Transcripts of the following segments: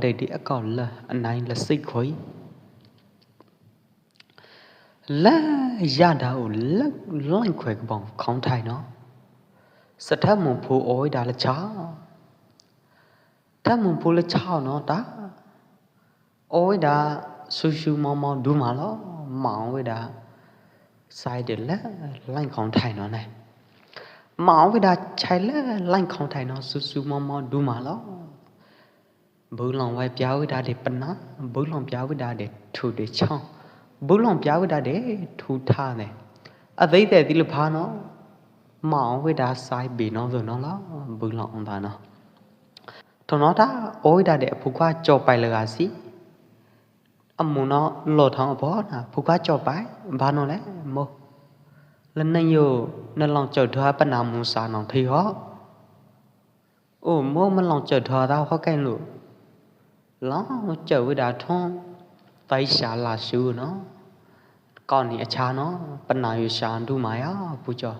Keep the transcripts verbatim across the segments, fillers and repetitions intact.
Đei đĭ akor lơ anai lơ sik khoi. Lơ yada u lơ lain khoi kbong khong thai no. Sa thơ mung phu oi da lơ chao. Thơ mung phu lơ chao no ta. Oi da su su mo mo du ma lo. Ma oi da sai de lơ lain khong thai no nai. Ma oi da chai lơ lain khong thai no su su mo mo du ma lo. Bơ lòng wai piao wai da de pna, bơ lòng piao wai da de thu de chong, bơ lòng piao wai da de thu tha ne. A dei de di lơ pha no, ma wai da sai bi no dơ no la, bơ lòng ong da no. Thong no ta, oi da de phu kwa cho pai lơ ga si. A mu no lo thong a po na, phu kwa cho pai, ba no le, mo. Lơ neng yo, na lòng chau thua pna mu sa no thi ho. Ô, mô mă lòng chau thua tao hô keng lu. Lòng chau wai da thong, tai sa la su no. Kon ni a cha no, pna yu sa du ma ya, pu cho.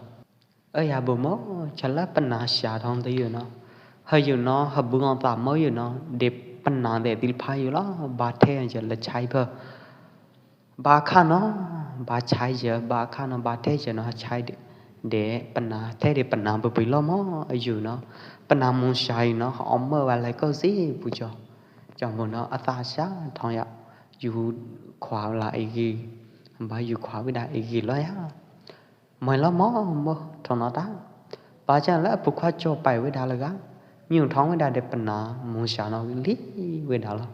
Ơ ya bu mô, cha la pna sa thong te yu no. Hơ yu no, hơ bu ngong ta mô yu no, de pna de til pha yu lo, ba the ya la chai pơ. Ba kha no, ba chai yơ, ba kha no, ba the yơ no, chai de, de pna, the de pna bơ bui lo mô, yu no, pna mung sa yu no, ong mơ wa lai kơ si, pu cho. Cho mô no, a ta sa, thong ya, yu khua la i gi, ba yu khua wai da i gi lo ya. Mai lo mô, mô, thong no ta. Ba cha la pu khua cho pai wai da la ga. Nyu thong wai da de pna, mung sa no, li wai da lo.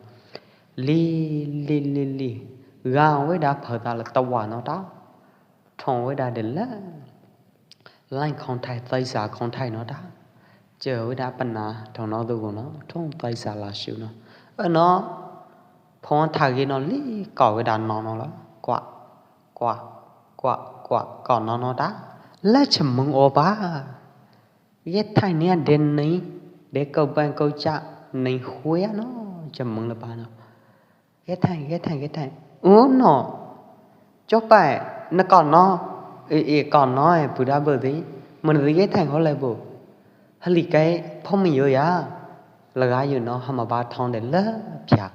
Li, li, li, li. Ga wai da phơ ta la ta wa no ta. Thong wai da de la. Lain khong thai, tai sa khong thai no ta. Chơ wai da pna, thong no du no, thong tai sa la su no. Ơ no, phong tha gi no li, kau wai da no no la. Kua, kua, kua, kua, kau no no ta. La chăm mung o ba. Ghét thai nia đến nấy, để cầu ban cầu chạ nấy khuya nó cho mừng là ba nó. Ghét thai, ghét thai, ghét thai. Ơ no. Cho pai, nó còn nó. Ê, ê, còn nó, ê, bù đá bờ tí. Mà nó ghét thai khó lây bù. Hali cái, phong mình yô ya. Là gái yô nó, hama ba thong để lơ, pia.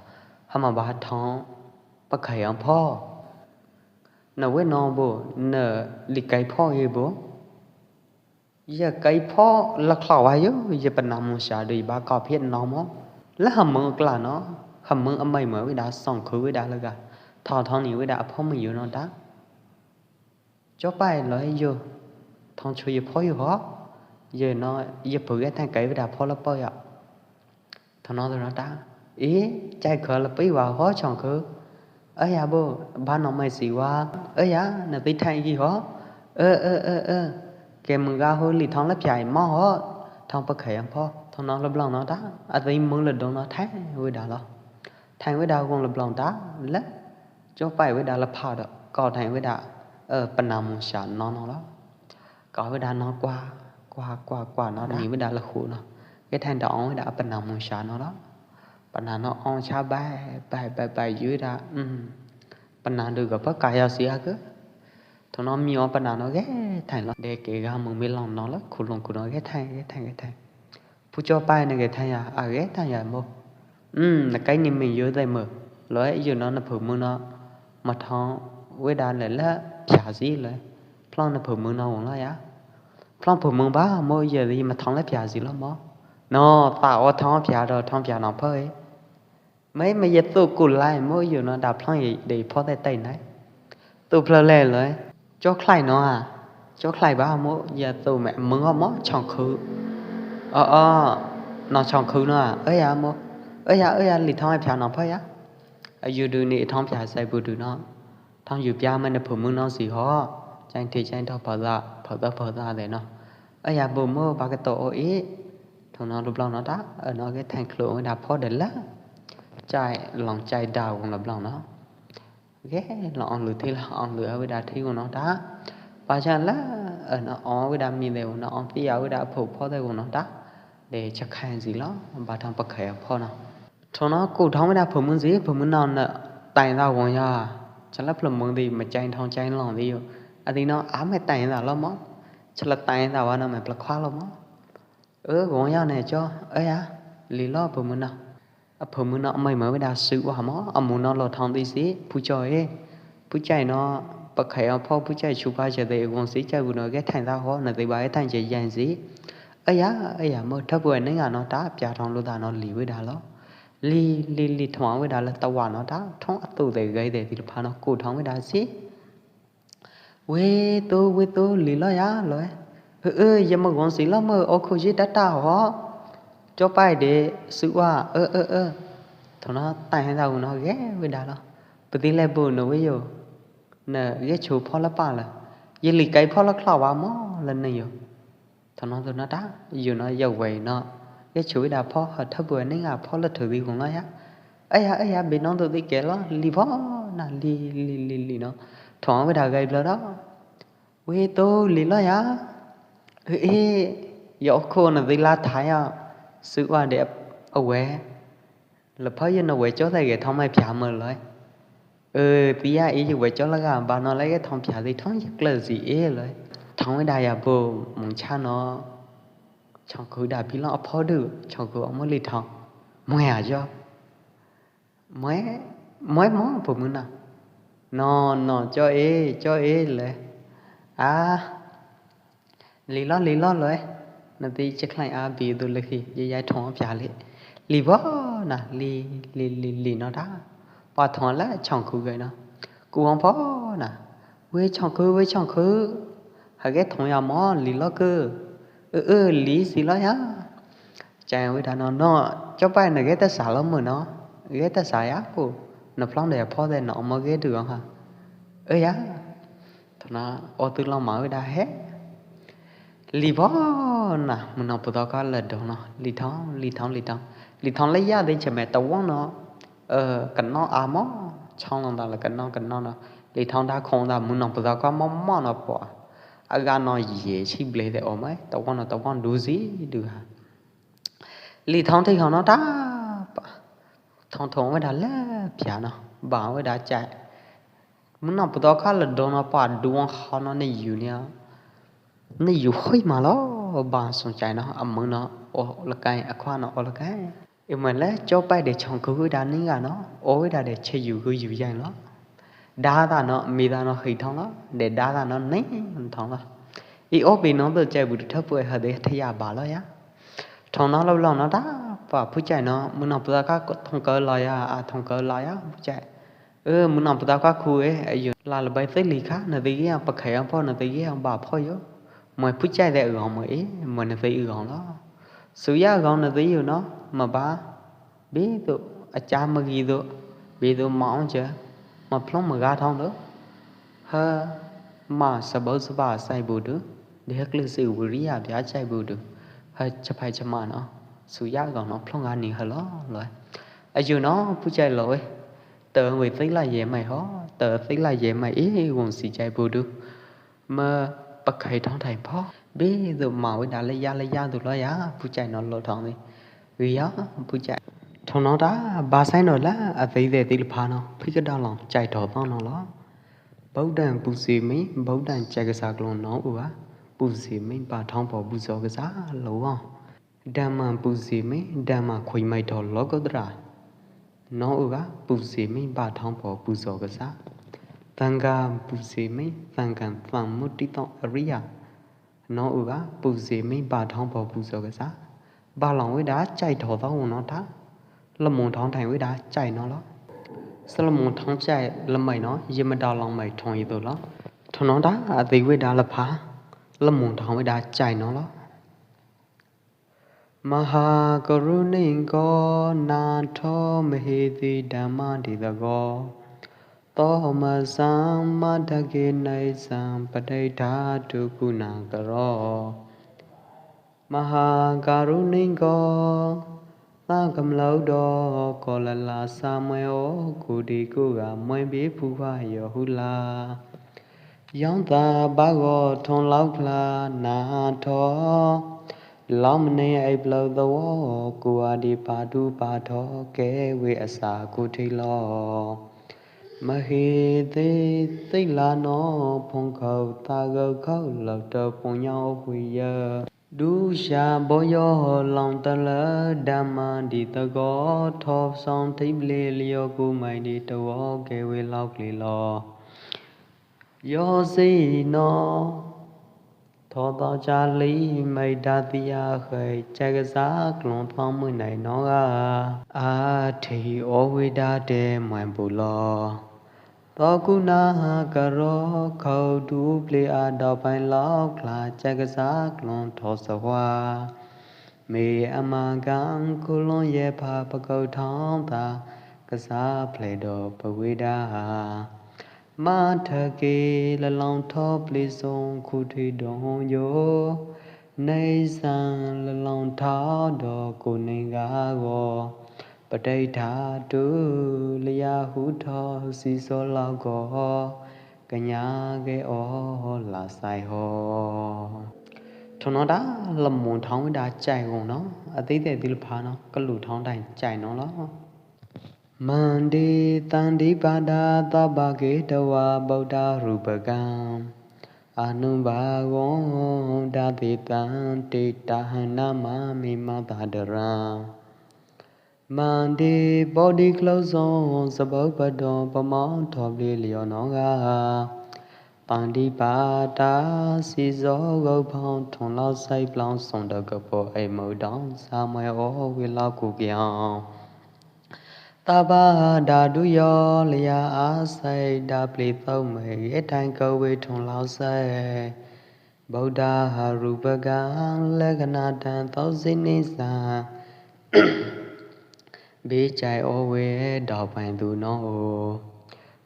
Hama ba thong, pa khai ang pho. Nó wé nó bù, nó li cái pho yê bù. Yơ kai pho lak hlak wa yơ, yơ pơnam mong sa dui ba kop hiet no mo. Lơ hơmơng kla no, hơmơng amai mơ wei da song khư wei da lơ ga. Thao thao ni wei da aphô mơ yơ no da. Cho pai lơ yơ, thong chua yơ pho yơ ho. Yơ no, yơ pơ yơ thang kai wei da pho lơ pơ yơ. Thong no thong no ta. Ih, chai khơ lơ pi wa ho chong khư. Ơ ya bơ, ba no mai si wa. Ơ ya, na pi thang yi ho. Ơ, ơ, ơ, ơ. Ke mơ ga ho li thong lơ piai mo ho. Thong pơ khai ang pho. Thong no lơ blong no ta. A ti mơ lơ dong no thang wei da lo. Thang wei da gong lơ blong ta. Lơ. Cho pai wei da lơ pha do. Ko thang wei da. Ơ, pơnam mong sa no no lo. Ko wei da no kua, kua, kua, kua no, ni wei da lơ khu no. Ke thang da ong wei da pơnam mong sa no lo. Pơnam no ong cha bai, bai, bai, bai, yui da, um. Pơnam du ga pơ ka ya si ha kơ. Thong no mi ong pơnam no ke thang lo. De ke ga mong mi long no lo, khu long khu no ke thang, ke thang, ke thang. Phu cho pai na ke thang ya, a ke thang ya mo. Um, na kai ni mi yui dai mơ. Lo e yui no na phu mơ no. Ma thong wei da lơ lơ, pia si lơ. Phlong na phu mơ no wong lo ya. Phlong phu mơ ba mo yơ di ma thong lơ pia si lo mo. No, ta o thong pia do thong pia no pho e. Mai mai yơ tu ku lai mo yơ no da phlong yơ de pho tai tai nai. Tu phlơ le lơ. Cho khlai no a. Cho khlai ba mo yơ tu mẹ mơ ngo mo chong khư. Ơ ơ. No chong khư no a. Ơ ya mo. Ơ ya ơ ya li thong ai pia no pho ya. A yơ du ni thong pia sai bu du no. Thong yơ pia mai na phu mơ no si ho. Chang thi chang tho pha da, pha da, pha da de no. Ơ ya bu mo ba ke to o i. Thong no lu blong no ta. Ơ no ke thang khlu da pho de la. Chai long chai da wong la blong no. Ke long ong lu thi la ong lu wei da thi wong no ta. Pa cha la. Ơ no ong wei da mi de wong no ong ti ya wei da phu pho de wong no ta. De cha khai si lo. Ba thong pa khai pho no. Thong no ku thong wei da phu mơ si phu mơ no na. Tai da wong ya. Cha la phlơ mơ di ma chai thong chai long di yo. A di no a mai tai da lo mo. Cha la tai da wa no mai phlơ khua lo mo. Ơ, wong ya ne cho, ơ ya, li lo phu mơ no. အဖိမုၣ်နီၤ အမၢယမၢဝဲဒၣ်စုဝၣ်မၢ် အမူနီၤ လီၤထောင်သ့စ့ ဖုကၠီၣ်ဧၢ, ဖုကၠီၣ်နီၤ, ပခဲအီၤဖီ ဖုကၠီၣ်ဆူးပာ်စၢၤသ့ ဝူင်ၣ်စ့ ကၠီၣ်ပူၤနီၤ ကဲထၢၣ်သၣ်ဃီ နသ့ဘၣ်ကဲထၢၣ်စ့ယဲၢ်စ့, အယၤ အယၤ မၢထၢၣ်ပှဲၤန့ၣ်ဂၤနီၤ တၢ်ပျးထောင်လိာ်သးနီၤ လီၤဝဲဒၣ်လီၤ. လီၤ လီၤ လီၤ ထွံၣ်ဝဲဒၣ်လၢတဝၣ်နီၤ တၢ်ထွံၣ်အသူးသ့ဂဲၤသ့ သ့ၣ်တဖၣ်နီၤ ကိးထွံၣ်ဝဲဒၣ်စ့ ဝ့ၢ်သူ ဝ့ၢ်သူ လီၤလီၤယၤလီၤ. အၢ အၢ ယမၢဂီၤစံးလီၤ မၢအီၣ်ခိၣ်ယ့တၢ်တၢ်ဟီ, ကၠီၣ်ပၢၢ်ဒဲး စုဝၣ် အၢ အၢ အၢ, ထီၣ်နီၤ တၢ်ဟဲသၣ်ဝူၤနီၤ ဂဲၤဝဲဒၣ်လီၤ. ပသ့လဲၣ်ဘူး နဝ့ၢ်ယိာ်, နဂဲၤဆိဖီလၢပၢ်လၢၤ, ယလံၣ်ကဲဖီလၢချၢ်ဝါမၢ်လၢနယိာ်. ထီၣ်နီၤ သိးနီၤ တၢ်ယိာ်နီၤ ယဝဲနီၤ, ဂဲၤဆိဝဲဒၣ်ဖီ ဟးထၢၣ်ပှဲၤန့ၣ်ဂၤဖီလၢထုးသံဝူၤလီၤယၤ. အၢ ယၤ အၢ ယၤ ဘ့ၣ်နီၤ သိးသ့ကဲလီၤ လီၤဖီနီၤ လီၤ လီၤ လီၤ လီၤနီၤ, ထွံၣ်ဝဲဒၣ်ဂဲၤဘျီဒီး ဝ့ၢ်သူ လီၤလီၤယၤ. အၢ အၢ ယအီၣ်ခိၣ်နသ့လါထါယၤ, စုဝၣ်ဒဲး အဝဲ လၢဖဲယနဝဲကၠီသ့ဂဲၤထွံၣ်မ့ၢ်ဖျါမၢ်လီၤ. အၢ သံယၤအံၤ ယဝဲကၠီလၢဂၤဘၣ်နီၤ လၢဂဲၤထွံၣ်ဖျါသ့ ထွံၣ်ယကျၢၢ်စံးအ့လီၤ. ထွံၣ်ဝဲဒၣ်ယၤဘူး မုၢ်ဆါနီၤ, ဆီၣ်ခုဒၣ်ဖံလီၤအဖီဒုး ဆီၣ်ခုအီၣ်မၢလံာ်ထွံၣ်, မွဲအယီၤ မွဲ မွဲမၢ် ဖိမုၣ်နီၤ, နီၤ နီၤ ကၠီၣ်အ့ ကၠီၣ်အ့လီၤ. အါ လီၤလီၤ လီၤလီၤလီၤ, နသ့ ယချဲၣ်အါဘံၤသူလၢခံ ယယဲထွံၣ်ဖျါလံ, လီၤဖီနီၤ လီၤ လီၤ လီၤ လီၤနီၤ တၢ် ပှၤထွံၣ်လၢဆီၣ်ခုဂဲၤနီၤ, ကူၣ်ဝီၤဖီနီၤ, ဝ့ၢ်ဆီၣ်ခု ဝ့ၢ်ဆီၣ်ခု ဟးဂဲၤထွံၣ်ယၤမၢ် လီၤလီၤကၢ, အၢ အၢ လီၤစံးလီၤယၤ. ကၠီၣ်ဝဲဒၣ်နီၤ နီၤ ကၠီၣ်ပၢၢ် နဂဲၤတၢ်စၢ်လီၤမၢ်နီၤ, ဂဲၤတၢ်စၢ်ယၤကိး နဖျီၣ်ဒီးဖီသ့ၣ် နအီၣ်မၢဂဲၤဒုးအီၤဟါ. အၢ ယၤ ထီၣ်နီၤ အီၣ်သုလီၤမၢ်ဝဲဒၣ်ဟဲ လီၤဖီနီၤ မုၢ်နီၢ်ပူၤသီခါလၢာ်ဒိၣ်နီၤ လီၤထွံၣ် လီၤထွံၣ် လီၤထွံၣ် လီၤထွံၣ်လၢယၤသ့ၣ် ဆၢၣ်မဲာ်တဝီနီၤ, ကနီအါမၢ် ဆီလီၤသးလၢကနီကနီနီၤ, လီၤထွံၣ်တၢ်ခိၣ်သး မုၢ်နီၢ်ပူၤသီခါမီၢ်မီၢ်နီၤ ပှၤ အဂၤနီၤ ယဲၢ်ဆံဘျဲၣ်သ့ၣ် အီၣ်မၢ် တဝီနီၤ တဝီဒူစံဒုးဟါ လီၤထွံၣ်ထံၣ်ဃီနီၤ တၢ်ပာ် ထွံၣ်ထွံၣ်ဝဲဒၣ်လၢဖျါနီၤ ဘၣ်ဝဲဒၣ်ကၠီၣ်, မုၢ်နီၢ်ပူၤသီခါလၢာ်ဒိၣ်နီၤ ပှၤဒူအီၤဃီနီၤ နယူၤန့ၣ် နယူၤဃုမးလီၤ, ဘၣ်စီၤကၠီၣ်နီၤ အမုၢ်နီၤ အီၣ်လၢကဲ အခီၣ်နီၤ အီၣ်လၢကဲ, အမုၢ်လၢကၠီၣ်ပၢၢ်ဒဲး ဆီၣ်ခုဝဲဒၣ်န့ၣ်ဂၤနီၤ အီၣ်ဝဲဒၣ်ဒဲး ဆဲးယူၤဂုာ်ယူၤယဲၢ်လီၤ. ဒါသးနီၤ မ့ၢ်သးနီၤ ဃ့ထွံၣ်လီၤ ဒဲးဒါသးနီၤ န့ၣ်ထွံၣ်လီၤ. အံၤအီၣ်ဘ့ၣ်နီၤ သိးကၠီၣ်ပူၤတထၢၣ်ပှဲၤ ဟးဒဲးထယၣ်ဘၣ်လီၤယၤ. ထွံၣ်နီၤလီၤဘျီနီၤ တၢ်ပာ်ဖုကၠီၣ်နီၤ မုၢ်နီၢ်ပူၤသီခါ ထွံၣ်ကၢလီၤယၤ အထွံၣ်ကၢလီၤယၤ ဖုကၠီၣ်, အၢ မုၢ်နီၢ်ပူၤသီခါခူအဲ အယိာ် လၢလၢဘၣ်သ့လံခါ နသ့ယဲၢ် ပခဲအီၤဖီ နသ့ယဲၢ် ဘၣ်ဖီယိာ်, မွဲဖုကၠီၣ်သ့အဂီၢ်မ့ၢ်အ့ မွဲနသ့အဂီၢ်လီၤ. ဆူယၤအဂီၢ်နသ့ယိာ်နီၤ မ့ၢ်ဘၣ် ဘ့သိး အကၢမ့ၢ်ဂ့ၤသိး ဘ့သိးမၤအီၣ်စၢၤ မၤဖျီမၤဂါထွံၣ်ဒီး ဟဲ မၤစဘၢစဘၣ်စဲဘူးဒုး ဒ်ဟဲကျ့စံးဝံရံယၤ ဒ်ဟဲစဲဘူးဒုး ဟဲဆဖဲဆမးနီၤ ဆူယၤအဂီၢ်နီၤ ဖျီဂါနံၤဟဲလီၤလီၤ. အယိာ်နီၤ ဖုကၠီၣ်လီၤဝဲ တၢ်ဝဲသ့လၢယဲၢ်မ့ၢ်ဟီ တၢ်သ့လၢယဲၢ်မ့ၢ်အ့ ဝံၤစံးကၠီၣ်ဘူးဒုး မ့ၢ်ပခဲထွံၣ်ထံၣ်ဖီ ဘ့သိးမၤဝဲဒၣ်လၢယၤလၢယၤသိးလီၤယၤ ဖုကၠီၣ်နီၤ လီၤထွံၣ်န့ၣ် ဂ့ၤယၤ ဖုကၠီၣ် ထွံၣ်နီၤ တၢ်ဘၣ်ဆဲနီၤလၢအသ့သ့ၣ်သ့ၣ်တဖၣ်နီၤ ဖုကဒါလီၤ ကၠီၣ်ထီၣ်သီနီၤလီၤ. ဗုဒ္ဓံ ပူၤစ့မ့ၢ် ဗုဒ္ဓံ ကၠီၣ်ကစၢ်ကျိာ်နီၤအိၣ်ဧါ, ပူၤစ့မ့ၢ်ဘၣ်ထွံၣ်ဖီပူၤစီၤကစၢ်လီၤဝဲ. ဓမ္မံ ပူၤစ့မ့ၢ် ဓမ္မံ ခွံမံ ထီၣ် လောကုတ္တရာ နီၤအိၣ်ဧါ, ပူၤစ့မ့ၢ်ဘၣ်ထွံၣ်ဖီပူၤစီၤကစၢ်. သံဃံ ပူၤစ့မ့ၢ် သံဃံ သမုဒိတံ အရိယ နီၤအိၣ်ဧါ, ပူၤစ့မ့ၢ်ဘၣ်ထွံၣ်ဖီပူၤစီၤကစၢ်. ဘၣ်လီၤဝဲဒၣ် ကၠီၣ်ထီၣ်သီအိၣ်နီၤတၢ်, လမူထွံၣ်ထံၣ်ဝဲဒၣ် ကၠီၣ်နီၤလီၤ. စလမူထွံၣ် ကၠီၣ်လၢမ့ၢ်နီၤ ယမဒါလီၤမ့ၢ်ထွံၣ်ယသိးလီၤ. ထွံၣ်နီၤတၢ် အသ့ဝဲဒၣ်လၢဖး, လမူထွံၣ်ဝဲဒၣ် ကၠီၣ်နီၤလီၤ. မဟာကရုဏိကော နာထီမဟေသီ ဓမ္မဒေသကော သောမစံ မတ္တဂ့ၤ နစံ ပဋိဋ္ဌာတု ဂုဏာကရော မဟာကရုဏိကော သးကမျုးဒီး ကီၢ်လၢ်လၢ် စၢ်မွဲအိၣ် ကိးဒံကိးဂၤ မွဲဘ့ၣ်ဖုဝါယီၤဟုလၢ် ယွၤသးဘၣ်ဂီၤ ထွံၣ်လီၤဖျါ နာထီ လီၤမနုၤအိပ်ပျော်သဝီ ကိးဂၤဒဲး ပာ်ဒူပာ်ထီ ကဲဝဲအစၢ်ကိးထံလီၤ. မဟေသီ သီလနီၤ ဖီခိၣ် သးဂီၤခိၣ် လၢတၢ်ပူၤညီအိၣ်ဝဲယဲၢ် Dusha bo yo long ta la dama di ta go thop song thip le lio ku mai di ta wo ke we lao kli lo. Yo si no. Tho to cha li mai da ti ya khai cha ka sa klong phong mui nai no ga. A thi o wi da te mai bu lo. To ku na ha ka ro khau du pli a dau pai lao kla cha ka sa klong tho sa wa. Mi a ma gang ku long ye pha pa kau thong ta ka sa ple do pa wi da. Ma tha ki la long tho pli song khu thi dong yo. Nei sang la long thao do ku nei ga go. Pa tei tha tu la ya hu tho si so lao go. Ka nya ke o la sai ho. Thong no da la mong thong wi da chai gong no. A ti te ti la pha no ka lu thong da chai no lo. Mandi tang di pa da ta ba ke ta wa bau da ru pa gam. Anu ba gong da ti tang ti ta ha na ma mi ma ta da ra. Mandi bodi klau zong sa bau pa dong pa mong thop li lio no ga. Tang di pa ta si zo gau phong thong lao sai plong song da ka po ai mau dong sa mai o wi lao ku kiang. Ta ba da du yo lia a sai da pli tau mai e tang kau wi thong lao sai. Bau da ha ru pa gang le ka na tang tau si ni sa. Bi chai o we dau pai du no o.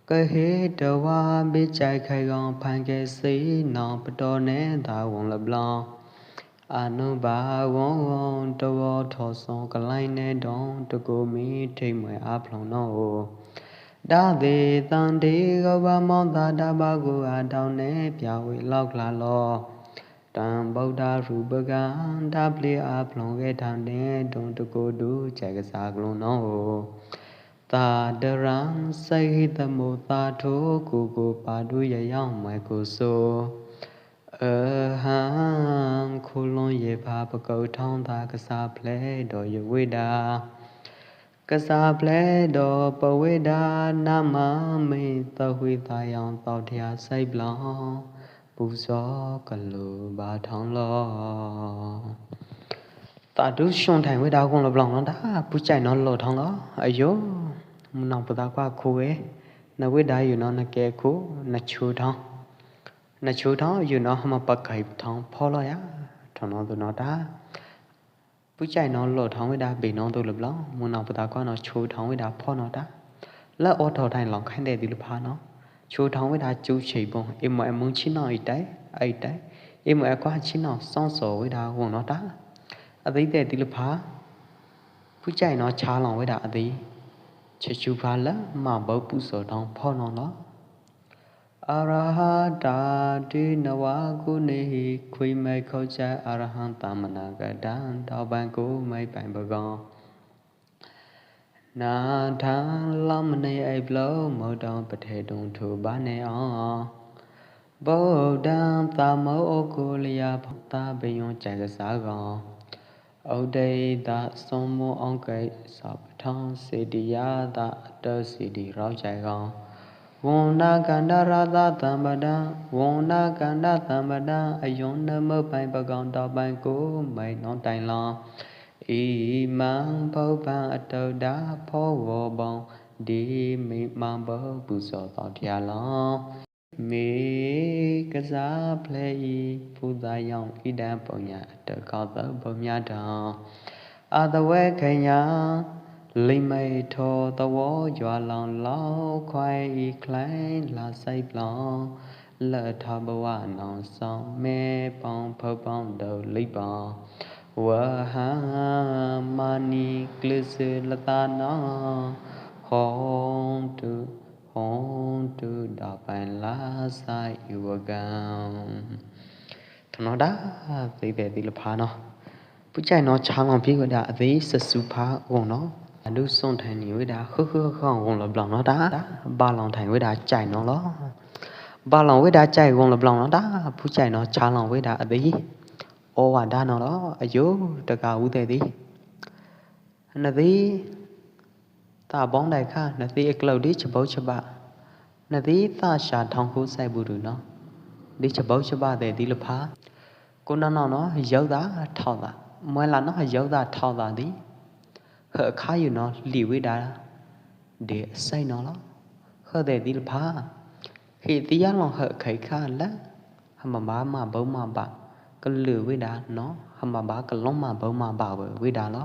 Ka he da wa bi chai khai gong phan ke si no pa do ne da wong la blo. Anu ba wong wong da wo tho song ka lai ne dong da ku mi thei mai a plong no o. Da de tang de gau ba mong da da ba gu a dau ne pia wi lao kla lo. Tang bau da ru ba gan da pli a plong ke thang ne dong da ku du chai ka sa klong no o. Ta da rang sai hi ta mo ta tho ku ku pa du ya yang mai ku so. Ơ hang khu long ye pha pa kau thong ta ka sa ple do ye wi da. Ka sa ple do pa wi da na ma mi ta hui ta yang tau thia sai blang. Pu so ka lu ba thong lo. Ta du shong thai wi da gong lo blang no da pu chai no lo thong lo. Ayo. Mu nong pu ta kwa khu e. Na wi da yu no na ke khu na chu thong. Na chu thong yu no ha ma pa kai thong pho lo ya. Thong no tu no ta. Pu chai no lo thong wi da be no tu lo blang. Mu nong pu ta kwa no chu thong wi da pho no ta. La o tho thai long khai de di lu pha no. Chu thong wi da chu chei bong. I mo e mung chi no i tai. Ai tai. I mo e kwa chi no song so wi da wong no ta. A di de di lu pha. Pu chai no cha long wi da a di. Che chu pha la ma bau pu so thong pho no lo. Arahata ti na wa ku ni hi khui mai khau chai arahang ta ma na ka dan dau ban ku mai pai ba gong. Na thang lam ma nei ai blau mau dong pa the dong thu ba nei ong. Bau dang ta mau o ku lia phang ta be yong chai ka sa gong. Âu đei dak sông mô ong kei sop thong si di ya dak tơ si di rau chai gong. Wong na kan da ra da tam ba da, wong na kan da tam ba da, a yong na mơ pai ba gong da pai ku mai nong tai lo. I mang pau pang a tơ da pho wo bong, di mi mang bơ bu so to thia lo. Mi ka za ple i phu da yong i dan pau nya tơ kau tơ bơm nya dong. A tơ we khe nya li mai tho tơ wo yua long lau khoai i khlai la sai plong. Lơ tho bơ wa nong song me pong phơ pong dâu li pong. Wơ ha ma ni klư sư la ta no hong tu. Hong tu da pai la sa i wa gam. Thong no da, ti te ti la pha no. Pu chai no cha long phi wa da ti sa su pha wong no. A du song thai ni wa da, hu hu hu wong la blong no da. Ba long thai wa da chai no lo. Ba long wa da chai wong la blong no da. Pu chai no cha long wa da ti. O wa da no lo, ayu, ta ka u te di. Na di, ta bong dai kha, na di e klou di chabau chaba. Na di ta sha thong khu sai bu du no. Di chabau chaba de di la pha. Ku no no no, yau da thau da. Mue la no, yau da thau da di. Hơ kha yu no, li wi da. Di sai no lo. Hơ de di la pha. Hi ti ya long hơ khai kha la. Hơ ma ba ma bau ma ba. Ka lư wi da no. Hơ ma ba ka long ma bau ma ba wi da lo.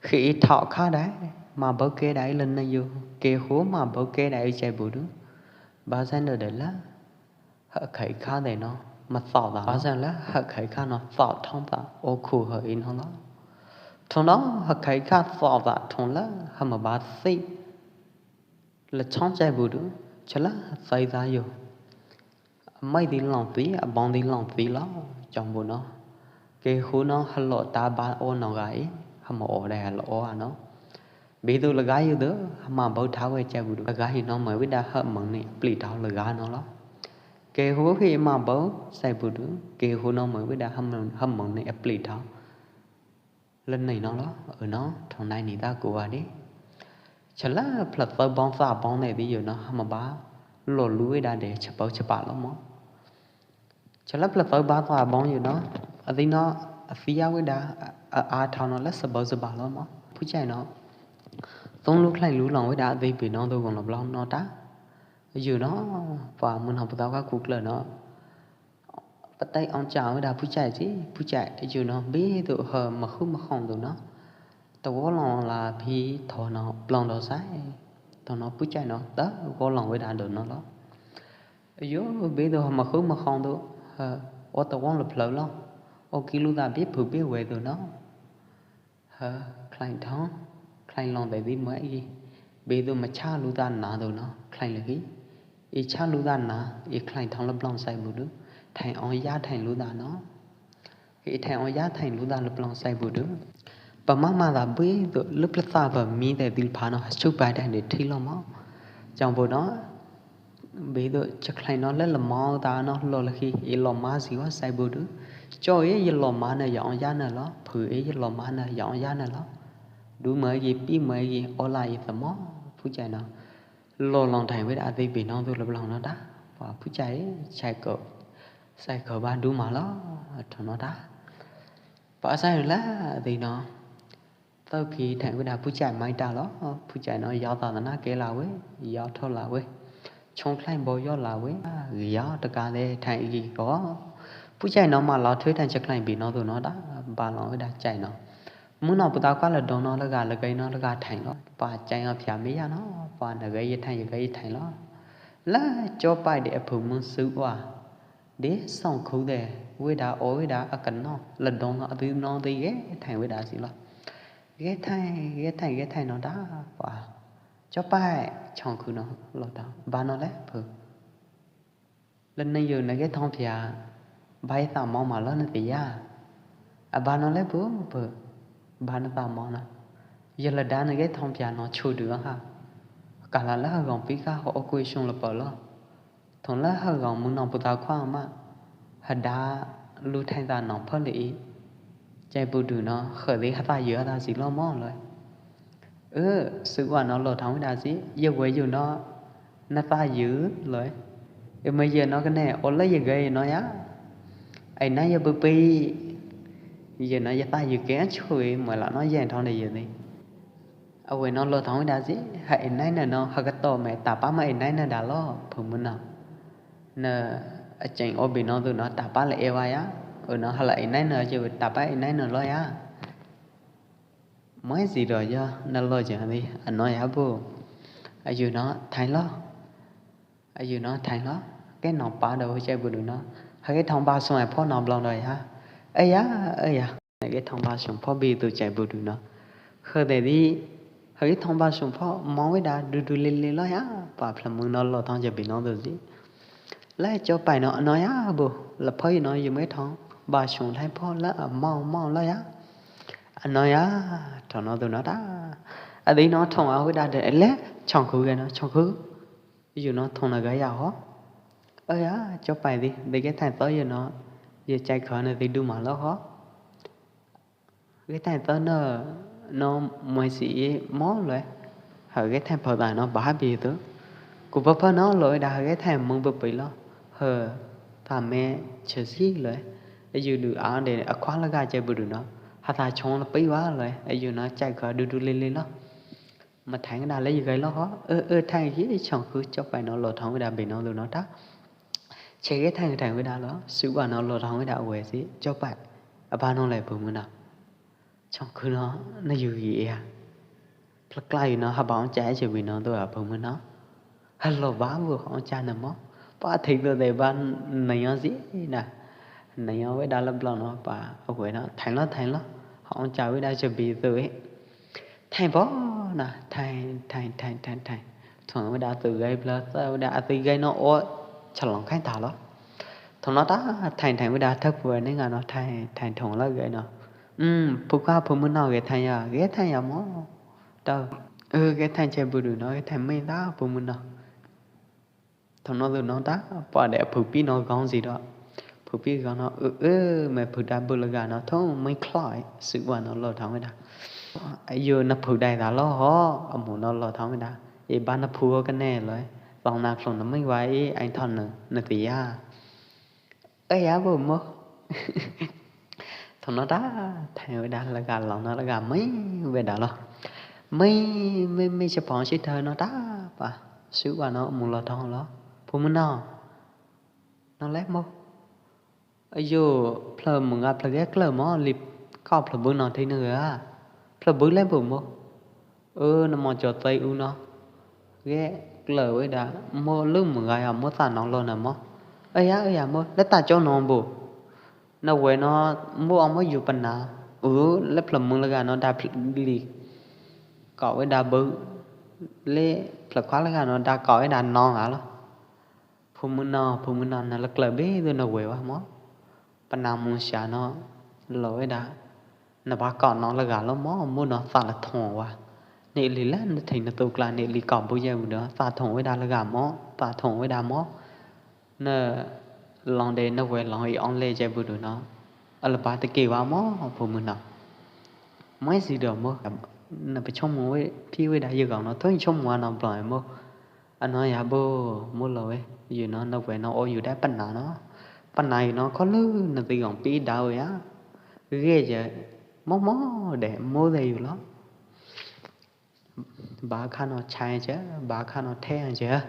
Khi i thok kha dai, ma bau ke dai lân na yu, ke hu ma bau ke dai i chai bu du. Ba san do de la, hơ khai kha dai no, ma thok da. Ba san la, hơ khai kha no, thok thong ta, o khu hơ i no lo. Thong no, hơ khai kha thok da, thong la, hơ ma ba si. La chong chai bu du, cha la, sai da yu. Mai di long ti, a bong di long ti lo, chong bu no. Ke hu no, hơ lo ta ba o no gai, hơ mo o dai hơ lo o a no. Bi du la gai yu du, hơ ma bau thau we chai bu du. La gai yu no, mai wi da hơ mong ni, pli thau la gai no lo. Ke hu hi ma bau, sai bu du, ke hu no, mai wi da hơ mong, hơ mong ni, pli thau. Lân nai no lo, ơ no, thong nai ni ta ku wa di. Cha la phlak tơ bong sa bong ne di yu no, hơ ma ba, lo lu wi da de, cha pau cha pa lo mo. Cha la phlak tơ ba sa bong yu no, a di no, a si ya wi da, a, a thau no la sa bau sa ba lo mo. Phu chai no. Tong lu khlai lu long wi da, a di bi no du gong lo blo no ta. Yu no, pa mun hơ pa tau ka ku klơ no. Patai ong chang wi da phu chai chi, phu chai, yu no, bi du hơ ma khu ma khong du no. Ta wo long la phi tho no, plong do sai. Tho no phu chai no, ta wo long wi da du no lo. Yu, bi du hơ ma khu ma khong du, hơ, o ta wo la phlơ lo. O ki lu da bi phu bi we du no. Hơ, khlai thong, khlai long dai di mă i. Bi du ma cha lu da na du no, khlai le hi. I cha lu da na, i khlai thong la plong sai bu du. Thai ong ya thai lu da no. I thai ong ya thai lu da la plong sai bu du. Pa ma ma da bi du, lu pla sa pa mi dai di pha no, ha chu bai dai de thi lo mo. Chong bu no, Bi du cha khlai no la la mo ta no lo la hi i lo ma si wa sai bu du. Cho i i lo ma na ya ong ya na lo, phu i i lo ma na ya ong ya na lo. Du ma i pi ma i o la i ta mo, phu chai no. Lo long thai wi da a di bi no du la long no da. Pa phu chai, chai ko, sai ko ba du ma lo, tho no da. Pa sai la di no. Tơ phi thai wi da phu chai mai ta lo, phu chai no yo ta na ke la we, yo tho la we. Chong khlai bo yo la we, yo ta ka de thai i ko. Phu chai no ma lo thui thai cha khlai bi no du no da, ba lo wi da chai no. Mu no pu ta ka la dong no la ga la gai no la ga thai lo. Pa chai no phia mi ya no, pa na gai ye thai ye gai thai lo. La cho pai de phu mu su wa. Di song khu de, wi da o wi da a kan no, la dong no a di no di ge thai wi da si lo. Ge thai, ge thai, ge thai no da, pa. Cho pai, chong khu no, lo da, ba no le, phu. Lân nai yu na ge thong phia, bai sa mo ma lo na ti ya. A ba no le phu, phu. Ba no sa mo na. Ye la da na ge thong phia no chu du ha. Ka la la gong pi ka ho o kui sung la pa lo. Thong la ha gong mu nong pu ta khua ma. Ha da lu thai ta nong pha le i. Chai bu du no, khơ di ha ta yơ ha ta si lo mo lo. Ơ, su wa no lo thong da si, ye we yu no, na ta yơ lo. Ơ, ma ye no ka ne, o la ye gai no ya. Ai na ye bu pi. Ye no ye ta yơ ke chui, ma la no ye thong de ye ni. A we no lo thong da si, ha i nai na no, ha ka to me ta pa ma i nai na da lo, phu mu no. Na, a cheng o bi no du no, ta pa la e wa ya. U no ha la i nai na, je ta pa i nai na lo ya. Mai si do yo, na lo ja di, a no ya bu. A yu no, thai lo. A yu no thai lo, ke no pa do chai bu du no. Ha ke thong ba sung ai pho no blong do ya. Ơ ya, ơ ya. Na ke thong ba sung pho bi du chai bu du no. Khơ de di, ha ke thong ba sung pho, mong wi da du du le le lo ya. Pa phla mung no lo thong chai bi no du di. La cho pai no, no ya bu. La pho yu no yu me thong ba sung thai pho la, a mong mong lo ya. A no ya, thong no du no da. A di no thong a wi da de le, chong khu ge no, chong khu. Yu no thong na ga ya ho. Ơ ya, cho pai di, de ke thai to yu no. Yơ chai kha na ti du ma lo ho. Ge thai to na, no moi si i mo lo. Ha ge thai pha da no ba bi tu. Ku pha pha no lo da ha ge thai mong pha pi lo. Ha ta me che si lo. Ayu du a de a khwa la ga che bu du no. Ha ta chong la pi wa lo. Ayu no chai kha du du le le lo. Ma thang da le yu gai lo ho. Ơ, ơ, thang hi chong khu chok pai no lo thong da be no lo no ta. Che ge thang thang da lo. Su wa no lo thong da we si chok pai. A ba no le bu mu no. Chong khu no, na yu yi ya. Plak la yu no, ha ba ong cha che bi no do a bu mu no. Ha lo ba bu ong cha na mo. Pa thik do de ba na yo si na. Na yo we da la blo no pa. A we no, thang lo, thang lo. Ha ong cha we da che bi do e. Thang po na, thang, thang, thang, thang, thang. Thong wei da tui gai bla, tui wei da a tui gai no o chalong khai ta lo. Thong no ta, thang, thang wei da thap wei ni nga no, thang, thang thong la gai no. Um, phu ka phu mu no gai thang ya, gai thang ya mo. Tao, ơ, gai thang che bu du no, gai thang mei ta phu mu no. Thong no du no ta, pa de phu pi no gong si do. Phu pi gong no, ơ, ơ, me phu da bu la ga no, thong mei khloi, su wa no lo thong wei da. Ayu na phu dai da lo ho, a mu no lo thong wei da. I ba na phu ho ka ne lo, thong na khlong na mei wa i, ai thon na, na ti ya. Ơ ya bu mo. Thong no ta, thang wei da la ga lo no la ga mei wei da lo. Mei, mei, mei che pong si thoi no ta, pa. Su wa no mu lo thong lo. Phu mu no. No le mo. Ayu, phlơ mung a phlơ ge klơ mo, li kau phlơ bu no thi nơ a. Phlơ bu le bu mo. Ơ, na mo cho tây u no. Ge klơ wei da, mo lưng mung a ya mo ta no lo na mo. Ơ ya, ơ ya mo, le ta cho no bu. Na wei no, mo ong mo yu pa na. Ơ, le phlơ mung la ga no da phlơ li. Kau wei da bu. Le phlơ khua la ga no da kau wei da no a lo. Phu mu no, phu mu no, na la klơ be du na wei wa mo. Pa na mu sia no, lo wei da. Na ba kau no la ga lo mo, mu no ta la thong wa. Ne li la, na thei na tu kla, ne li kau bu ye bu do, ta thong wei da la ga mo, ta thong wei da mo. Na long de, na wei long i ong le ye bu du no. A la ba te ke wa mo, phu mu no. Mai si do mo, na pa chong mo wei, phi wei da ye gong no, thoi chong mo no blo mo. A no ya bu, mu lo e, yu no, na wei no, o yu da pa na no. Pa na yu no, kho lu, na ti gong pi da ya. Ge je, mo mo de, mu de yu lo. Ba kha no chai je, ba kha no the je.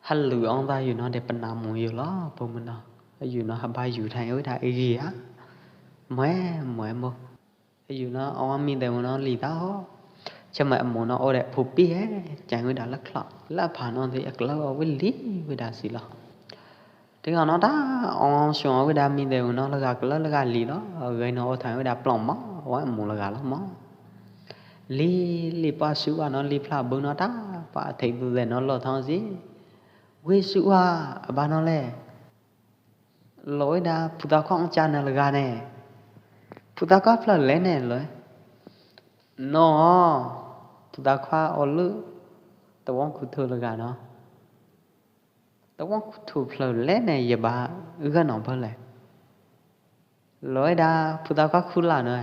Ha lu ong da yu no de pa na mu yu lo, phu mu no. Yu no ha ba yu thai wei da i gi a. Mue, mue mo. Yu no, ong mi de mu no li ta ho. Cha ma mu no o de phu pi he, chang wei da la khlok. La pha no de yak lo o wei li wei da si lo. Te no ta, ong shu o wei da mi de mu no la ga kla la ga li lo. Gai no o thang wei da plong mo, wa mu la ga lo mo. Li, li pa su wa no li phla bu no ta, pa thei du de no lo thong si. Wei su wa, ba no le. Lo wei da, phu ta khua ong cha na la ga ne. Phu ta khua phlơ le ne lo. No, phu ta khua o lu. Ta wong khu thu la ga no. Ta wong khu thu phlơ le ne ye ba, ư ga no ba le. Lo wei da, phu ta khua khu la no.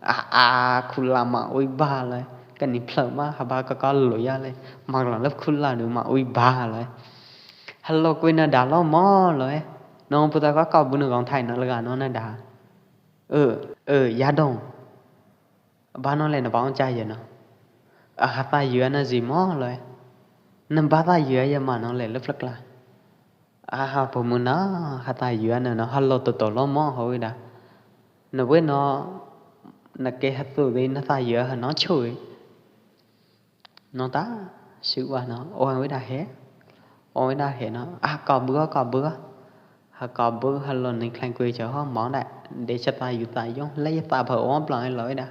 A, a, khu la ma ui ba le. Ka ni phlơ ma, ha ba ka ka lo ya le. Ma la lep khu la nu ma ui ba le. Ha lo kui na da lo mo lo e. No phu ta khua ka bu na gong thai no la ga no na da. Ơ, ơ, ya dong. Ba no le na ba ong cha ye no. A ha ta yua na zi mo lo e. Na ba ta yua ye ma no le lep lek la. A ha phu mu no, ha ta yua na no, ha lo to to lo mo ho wei da. Na wei no, na ke ha tu de na ta yua ha no chui. No ta, su wa no, o wei da he. O wei da he no, a ka bu, ka bu. Ha ka bu, ha lo ni khleng kui cha ho mo da. De cha ta yu ta yong, le ya ta ba o plang lo wei da.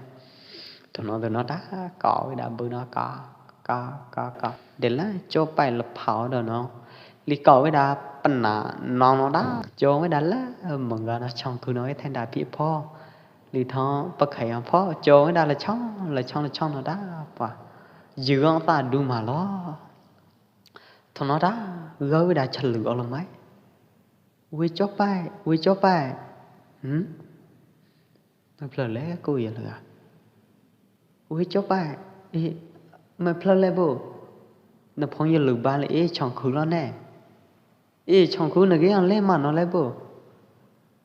Tu no, tu no ta, ka wei da bu no ka, ka, ka, ka. De la, cho pai la phao do no. Li ka wei da pa na no no da. Cho wei da la, mung ga no chong khu no wei then da pi pho. Li thong pa khai yang pho, cho wei da la chong, la chong, la chong no da pa. Yu ong ta du ma lo. Thong no da, gau wei da cha lu o lo mai. Wei Chawpae, wei Chawpae. Hm? Mai phlơ̆ le ko ya la ga. Wei Chawpae, i, mai phlơ̆ le bo. Na phong ya lư̆ ba le i Chong Khư lo ne. I Chong Khư na ge yang le ma no le bo.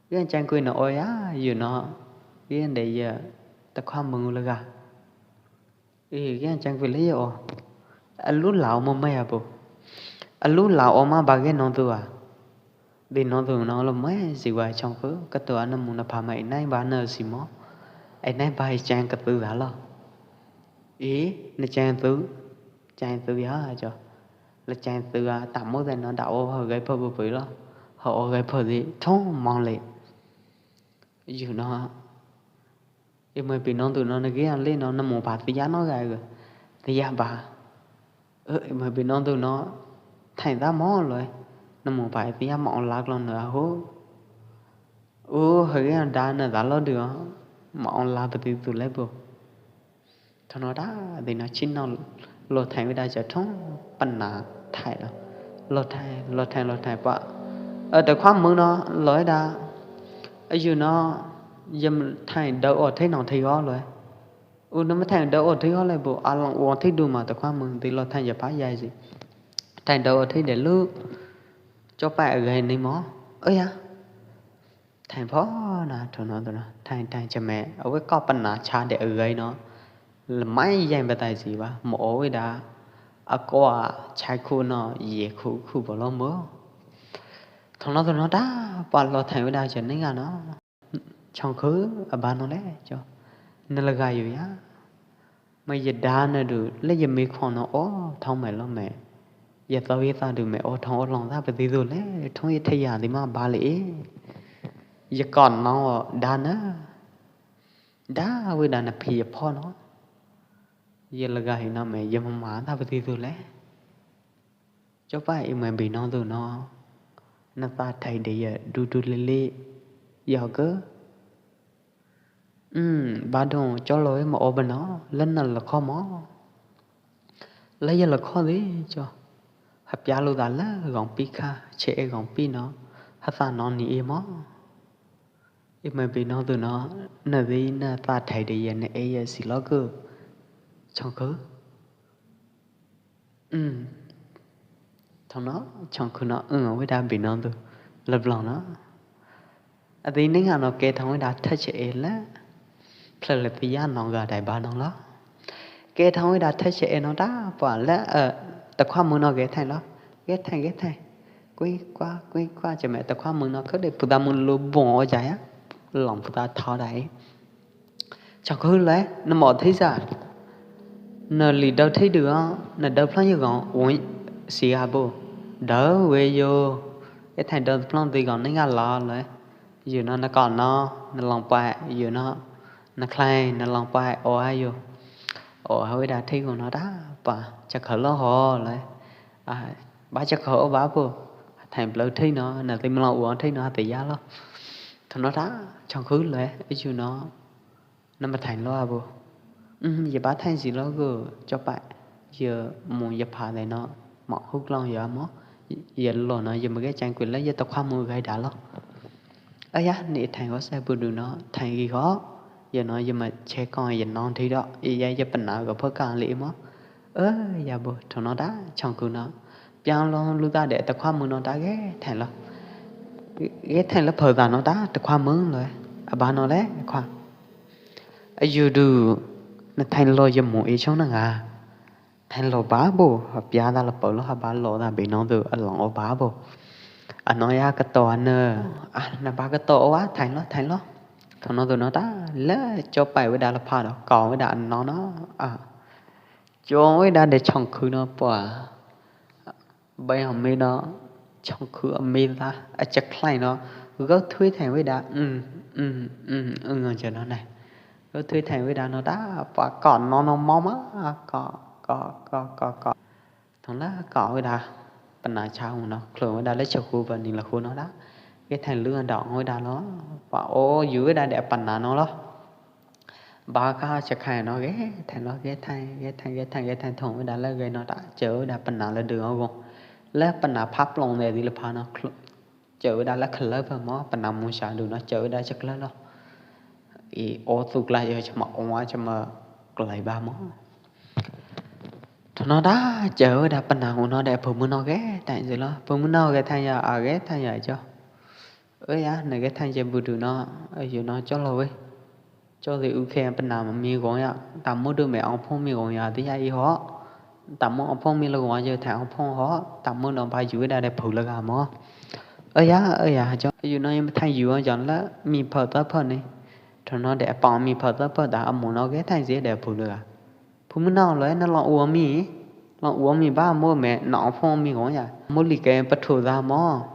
Ge yang chang kui na o ya, yu no. Ge yang de ya ta khua mưng la ga. Ih, ge chang kui le yo. A lu lau mo mai a bo. A lu lau o ma ba ge no du a. Di no du no lo mai si wa Chong Khư. Ka tu a na mu na pha mai nai ba na si mo. Ai nai ba i chang ka tu da lo. Ih, na chang tu. Chang tu ya cho. La chang tu a ta mo de no da o ho gai pho bu pui lo. Ho o gai pho di thong mong le. Yu no. I mai pi nong tu no na ge yang le no na mu ba ti ya no ga ga. Ti ya ba. Ơ, i mai pi nong tu no. Thai da mo lo. Na mu ba ti ya mo lak lo na ho. U, ha ge yang da na da lo du. Mo lak ba ti tu le bo. Thong no da, di no chin no. Lo thai wei da cha thong pan na thai lo. Lo thai, lo thai, lo thai pa. Ơ, da khua mưng no, lo da. Ơ, yu no, yam thai dau o thai nong thai go lo. U no ma thai dau o thai go le bo, a long o thai du ma da khua mưng, di lo thai ya pa ya si. Thai dau o thai de lu. Cho pa a gai ni mo. Ơ ya. Thai pho na, thong no tu no. Thai, thai cha me. A wei ko pan na cha de a gai no. La mai yang ba tai si ba. Mo o wei da. A ko a chai khu no. Ye khu khu bo lo mo. Thong no tu no da. Pa lo thai wei da cha ni ga no. Chong Khư a ba no le cho. Na la ga yu ya. Mai ya da na du, le ya mi khong no o, thong mai lo mai. Ya tau ya ta du mai o, thong o long ta ba di du le, thong ya thai ya di ma ba le e. Ya kon no o, da na. Da wei da na phi ya pho no. Ya la ga hi no mai, ya ma ma ta ba di du le. Cho pa i mai bi no du no. Na ta thai de ya du du le le. Ya ke. Hm, ba dong, cho lo e mo o ba no, lân na la kho mo. La ya la kho de, cho. Ha pia lu da la, gong pi kha, che e gong pi no. Ha sa no ni e mo. I mai bi no du no, na de na ta thai de ya na e ya si lo ke. Chong Khư. Hm. Thong no, Chong Khư no, hm, wei da bi no du. Lap long no. A di ning a no ke thong wei da thach e la. Phlơ le pi ya no ga dai ba no lo. Ke thong wei da thach e no da, pa la, ơ, ta khua mưng no ge thai lo. Ge thai, ge thai. Kui kwa, kui kwa, cha me ta khua mưng no kơ de pu da mưng lu bong o ja ya. Long pu da thao dai. Chong Khư le, na mo thai sa. Na li dau thai du, na dau phlong yu gong, ui, si a bu. Dau wei yo. E thai dau phlong di gong ni nga lo le. Yu no na kon no, na long pai, yu no. Na khlai, na long pai, o a yu. O a wei da thai gong no da, pa, Chong Khư lo ho le. A, ba Chong Khư o ba bu. Thai phlơ thai no, na ti mlong u thai no, ha ti ya lo. Thong no da, Chong Khư le, yu no. Na ma thai lo a bu. Hm, ya ba thai si lo gu, cho pa. Ya mu ya pha de no. Ma hu klong ya mo. Ya lo no, ya ma ge chang kui la, ya ta khua mưng gai da lo. A ya, ni thai go sai bu du no, thai gi go. Ya no, ya ma che kong ya no thi do. Ya, ya pa na go pho kang li mo. Ơ, ya bu, thong no da, Chong Khư no. Piang lo lu da de ta khua mưng no da ge thai lo. Ge thai lo pha da no da, ta khua mưng lo. A ba no le, khua. A yu du, na thai lo ya mu i chong na nga. Thai lo ba bu, ha pia da lo pa lo ha ba lo da bi no du, a long o ba bu. A no ya ka to a nơ. A, na ba ka to o a, thai lo, thai lo. Thong no du no da, le cho pai wei da lo pha do, ko wei da a no no. A. Cho wei da de Chong Khư no pa. Bai hom mi no, Chong Khư a mi da, a chak khlai no, gau thui thai wei da, hm, hm, hm, hm, ngau cha no nai. Gau thui thai wei da no da, pa ko no no mo ma, ko, ko, ko, ko, ko. Thong la ko wei da, pa na cha hu no, khlong wei da le Chong Khư pa ni la hu no da. Ge thai lu da wei da lo, pa o yu wei da de pa na no lo. Ba ka cha khai no ge, thai lo ge thai, ge thai, ge thai, ge thai thong wei da le ge no da, chơ wei da pa na le du o go. Le pa na pha plong de di le pha no khlong. Cheu weda la khleu pa mo, pana musa du no cheu weda chak la lo. I o tu kla yo chama o chama klai ba mo. Tho no da cheu weda pana u no de phu mu no ge tan ji lo. Phu mu no ge tan ya a ge tan ya cho. Ơ ya, na ge tan je bu du no, ơ yu no cho lo we. Cho de u khe pana mi gong ya, ta mu du me ong phong mi gong ya ti ya i ho. Ta mu ong phong mi lo gong ya tha ong phong ho, ta mu no ba yu weda de phu la ga mo. Ơ ya, ơ ya, cho yu no yam tha yu jan la mi phơ ta phơ ni. Tho no de pang mi phơ ta phơ da a mu no ge tha je de phu la ga. Phu mu no lo na lo u mi. Lo u mi ba mo me no phong mi gong ya. Mo li ke pa thu da mo.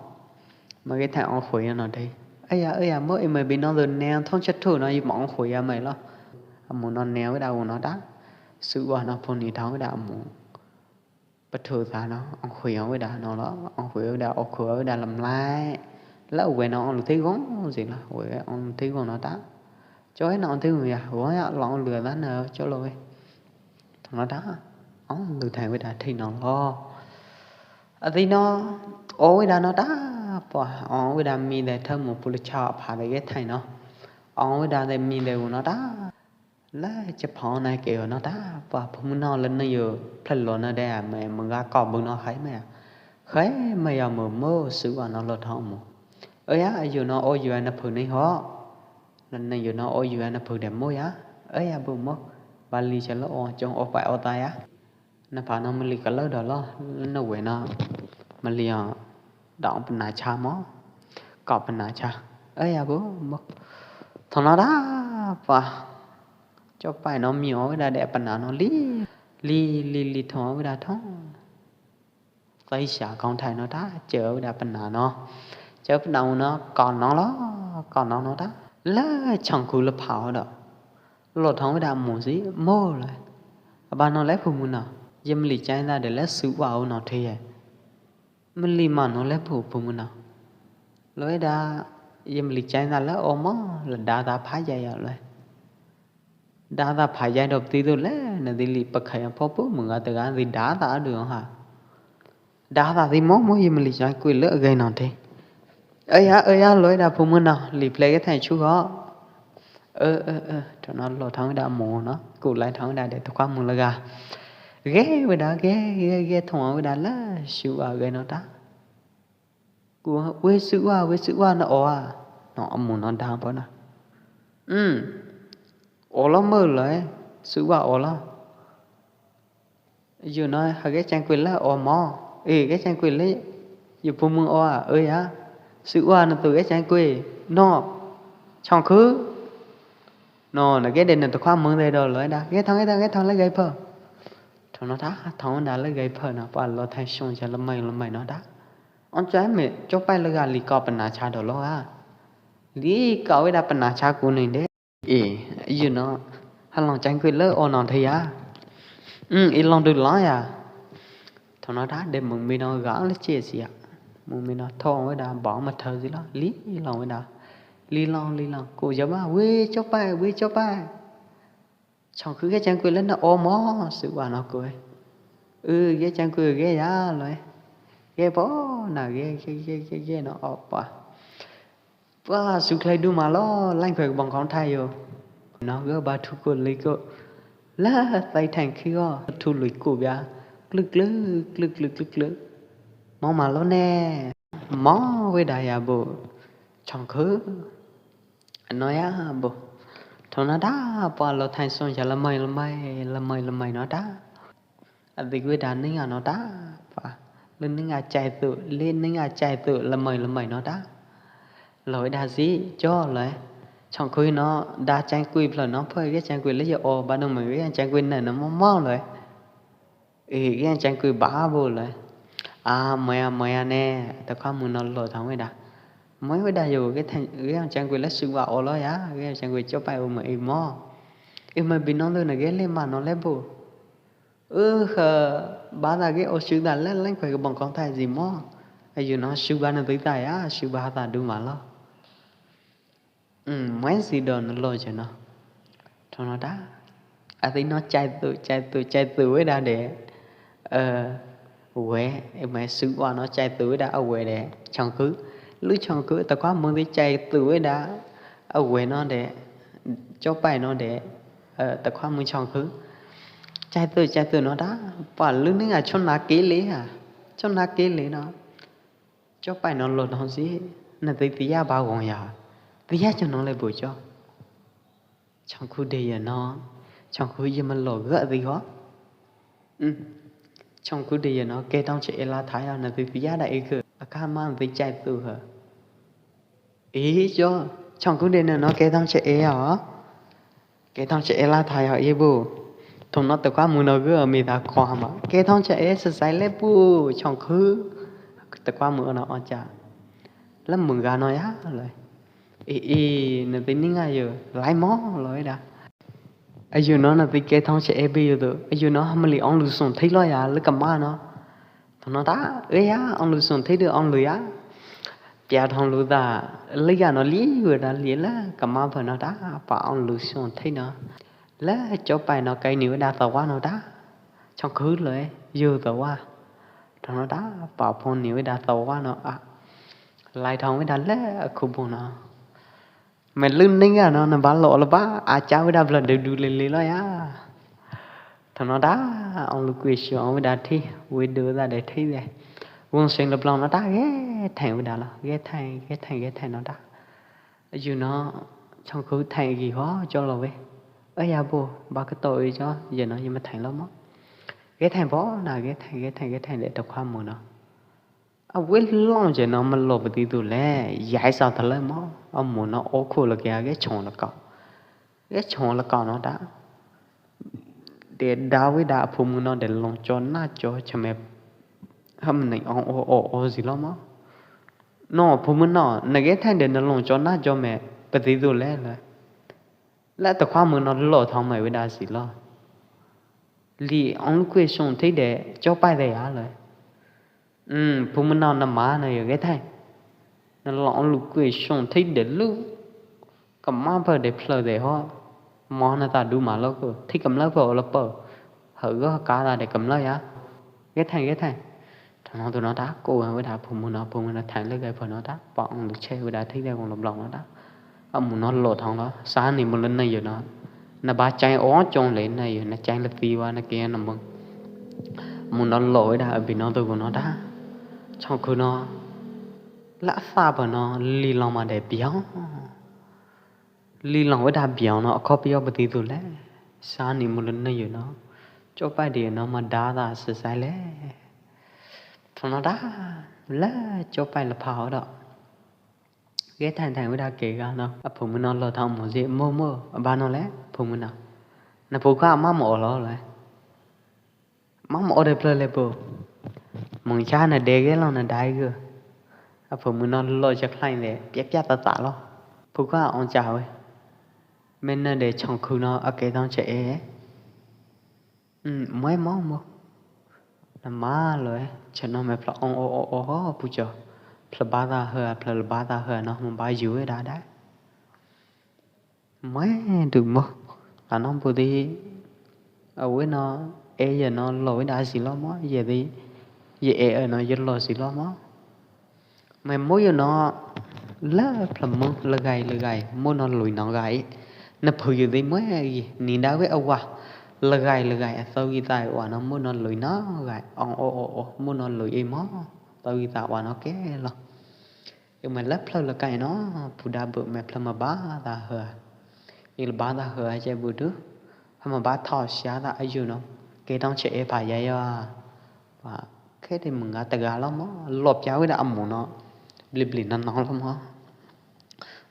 Ma ge tha ong khoi no de. Ơ ya, ơ ya, mo i me bi no lo ne thong cha thu no i mo ong khoi ya mai lo. A mu no ne weda u no da. Su wa no phong ni thong weda a mu. Pa thu da no, ong khoi weda no lo, ong khoi weda, ong khoi weda lam lai. La we no ong lu thei gong, ji la, we ong lu thei gong no ta. Cho no ong thei gong ya, gong ya, lo ong lu da no, cho lo we. Tho no ta, ong lu thai weda thei no lo. A thei no, o weda no ta, pa, ong weda mi de thơ mu pu lu cha pha de ge thai no. Ong weda de mi de u no ta. La cha phong na ke no ta, pa phu mu no la na yo phlal lo na de a me mung ga ko bu no khai me. Khai me ya mo mo su wa no lo thong mo. Ơ ya, yu no o yu na phu ni ho. La na yu no o yu na phu de mo ya. Ơ ya bu mo. Ba li cha lo o chong o pa o ta ya. Na pa no mali ka lo do lo, na we no mali yo dong pana cha mo, ko pana cha. Ơ ya bu mo. Tho no da pa. Cho pai no mi o da de pana no li, li, li, li tho da tho. Kai sa kong thai no da, che da pana no. Che pana no, ko no lo, ko no no da. La chang khu la phao do. Lo thong weda mo si, mo le. Ba no le phu mu no. Yam li chai na de le su wa o no the ye. Mali ma no le phu phu mu no. Lo weda yam li chai na le o mo, la da da pha ya ya le. Da da pha ya do ti do le, na di li pa khai pho pu mu ga te ga di da da du ha. Da da di mo mo yam li chai kui le gai no the. Ơ ya, ơ ya, lo da phu mu no, li phle ke thai chu ho. Ơ, ơ, ơ, tho no lo thong da mo no, ku lai thong da de to kwa mu la ga. Ge weda, ge, ge, ge thong weda la, su wa ge no ta. Ku, we su wa, we su wa no o a. No, a mu no da pho no. Um. O lo mo le, su wa o lo. Yu no ha ge chang kui le o mo. Ê, ge chang kui le. Yu phu mu o a, ơ ya. Su wa no tu ge chang kui. No. Chong khu. No, na ge de na tu khua mung de do lo da. Ge thong, ge thong, ge thong le gai pho. Tho no ta, thong da le gai pho no. Pa lo thai song cha la mai, la mai no da. Ong chai me, cho pai la ga li ko pana cha do lo a. Li ko weda pana cha ku ni de. Ê, yu no, ha long chang kui le o no the ya. Um, i long du lo ya. Tho no da de mung mi no ga le che si ya. Mung mi no thong weda ba ma thơ si lo. Li long weda. Li long, li long. Ku ya ba, we cho pai, we cho pai. Chong khu ge chang kui le na o mo, su wa no ku. Ư, ge chang kui ge ya lo. Ge pho na ge, ge, ge, ge, ge no o pa. Pua su khlai du ma lo, lain khoi bong kong thai yo. No ge ba thu ko lui ko. La tai thang khi go, thu lui ko bia. Klük, klük, klük, klük, klük, klük. Mo ma lo ne. Mo weda ya bu. Chong khu. No ya bu. Tho no da, pua lo thai song cha la mai, la mai, la mai, la mai no da. A dik weda ning a no da. Pa. Le ning a chai tu, le ning a chai tu, la mai, la mai no da. Lo weda si, cho le. Chong khu no, da chang kui phlon no, pho ge chang kui le yo o, ba no me ge chang kui na no mo mo le. Ê, ge chang kui ba bu le. A, mai a, mai a ne, ta khua mu no lo thong weda. Mai weda yo, ge thang, ge chang kui le su wa o lo ya, ge chang kui cho pai u ma i mo. Ê, mai bi no lo na ge le ma no le bu. Ư, ha, ba da ge o su da le, lain khoi bong kong thai si mo. Ê, yu no su ba no tu ta ya, su ba ta du ma lo. Hm, mai si do no lo che no. Tho no da. A ti no chai tu, chai tu, chai tu weda de. Ơ, we, mai su wa no chai tu weda a we de. Chong khu. Lub chon khwv ta khuam mw di chai tw wb da, a we no de, chob paim no de, ta khuam mw chon khwv. Chai tw, chai tw no da, pa lub neej a chob na kev le a, chob na kev le no. Chob paim no los no si, na tw tw ya ba won ya, tw ya cho no le bu cho. Chon khwv de ya no, chon khwv ya ma los gab di ho. Chon khwv de ya no, ke tong che e la thai ya, na tw tw ya da e gab, a kha ma tw chai tw ha. Ih, cho, chon khwv de na no, ke tong che e ya ho. Ke tong che e la thai ya, ye bu. Thong no ta khuam mw no gab, mi ta khuam ma. Ke tong che e, sa sai le bu, chon khwv. Ta khuam mw no o cha. Lam mw ga no ya, le. Ih, ih, na tw neej a yo, lai mo, lo da. A yo no na tw ke tong che e bi yo tu. A yo no ha ma li ong lu song thei lo ya, le ka ma no. Thong no ta, e ya, ong lu song thei de ong lu ya. Pia thong lu ta, le ya no li, we da li le, ka ma pha no ta, pa ong lu song thei no. Le chob paim no kai ni we da ta wa no ta. Chon khwv le, yo ta wa. Thong no ta, pa phong ni we da ta wa no a. Lai thong we da le, a khu bu no. Me lub neej a no, na ba lo le ba, a cha we da bla de du le le lo ya. Thong no ta, ong lu kwe shu ong we da thi, we du da de thi de. Won seng le blang no ta, ge thain we da lo, ge thain, ge thain, ge thain no ta. Yo no, chon khwv thain gi ho, cho lo we. Ơ ya bu, ba ka to i cho, ye no, ye ma thain lo mo. Ge thain bo, na ge thain, ge thain, ge thain de ta khuam mw no. A we long che no ma lo pa ti tu le, yai sa ta le mo. A mw no o khu le ke a ge chon le ka. Ge chon le ka no ta. De da we da phu mw no de long cho na cho che me. Ha ma nei ong o o o si lo mo. No, phu mw no, na ge thain de na long cho na cho me, pa ti tu le le. La ta khuam mw no lo thong me we da si lo. Li ong kwe song thei de, chob paim de ya le. Phu mw no na ma na yo ge thain. Na lo ong lu kwe song thei de lu. Ka ma pha de phlơ de ho. Mo na ta du ma lo ko. Thi kam la pha o la pha. Hơ go ka ta de kam la ya. Ge thain, ge thain. Thong no tu no ta ko we da phu mw no, phu mw no thain le gai pha no ta. Pa ong lu che we da thi de kong lo blong no ta. A mw no lo thong lo. Sa ni mw le na yo no. Na ba chai o chong le na yo, na chai le ti wa na ke na mw. Mw no lo we da a bi no tu ko no ta. Chon khwv no. La sa pha no, li long ma de piao. Li long we da piao no, a kho piao pa ti tu le. Sa ni mw le na yo no. Chob paim de no, ma da ta sa sai le. Thong no ta, la chob paim la pha ho do. Ge thain thain we da ke ga no, a phu mw no lo thong mo je, mo mo, a ba no le, phu mw no. Na phu kha ma mo o lo le. Ma mo o de phlơ le phu. Mung cha na de ge lo na dai ge. A phu mw no lo cha khlain de, pia pia ta ta lo. Phu kha ong cha we. Me na de chon khwv no, a ke tong che e. Mwe mo mo. Na ma lo e, che no me phlơ ong o o o ho, pu cho. Phlơ ba ta hơ, phlơ ba ta hơ no, mo ba yu e da da. Mwe du mo. La no pu di. A we no, e ye no lo we da si lo mo, ye di. Ye e e no ye lo si lo mo. Mwe mo yo no, la phlơ mo, la gai, la gai, mo no lui no gai. Na phu yo di mwe gi, ni da we a wa. La gai, la gai, a so gi tai wa no, mo no lui no gai. Ong o o o, mo no lui e mo. So gi tai wa no ke lo. Ih, mwe lep phlơ lep kai no, pu da bơ mwe phlơ ma ba da hơ. Ih, la ba da hơ a che bu du. Ha ma ba thao sia da a yu no. Ke tong che e pa ya yo a. Pa, ke de mung a ta ga lo mo, lop ya we da a mu no. Bli bli no no lo mo.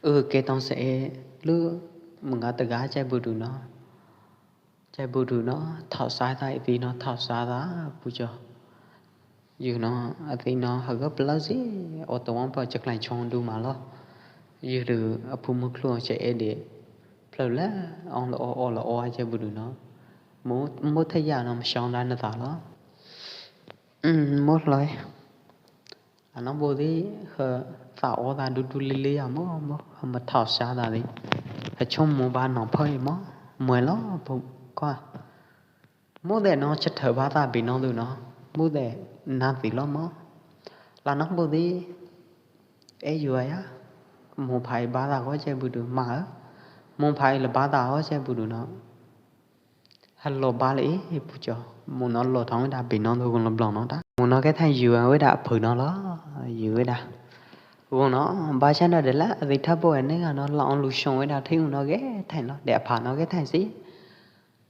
Ơ, ke tong se e, lu mung a ta ga che bu du no. Chai bu du no, thao sa ta i ti no, thao sa ta, pu cho. Yu no, a ti no, ha gơ pla si, o to wang pa chak lai chong du ma lo. Yu du, a pu mu khlua che e de. Plau la, ong lo o, o lo o, a chai bu du no. Mu, mu tha ya no, ma shong da na ta lo. Hm, mut loi. A nong bu di, hơ, thao o ta du du li li a mo, mo, hơ ma thao sa ta di. Hơ chong mo ba nong phơi mo, mui lo, bu, kwa. Mu de no, cha thơ ba ta bi no du no. Mu de, na ti lo mo. La nong bu di, E yua ya, mo phai ba ta ko che bu du ma, mo phai la ba ta ko che bu du no. Ha lo ba le e pu cho, mo no lo thong da bi no du gung lo blong no ta. Mo no ke thai yua we da phu no lo, yua we da. Gung no, ba chan da de la, di tha bo ne ga no la ong lu shong we da thi no ke thai lo, de pha no ke thai si.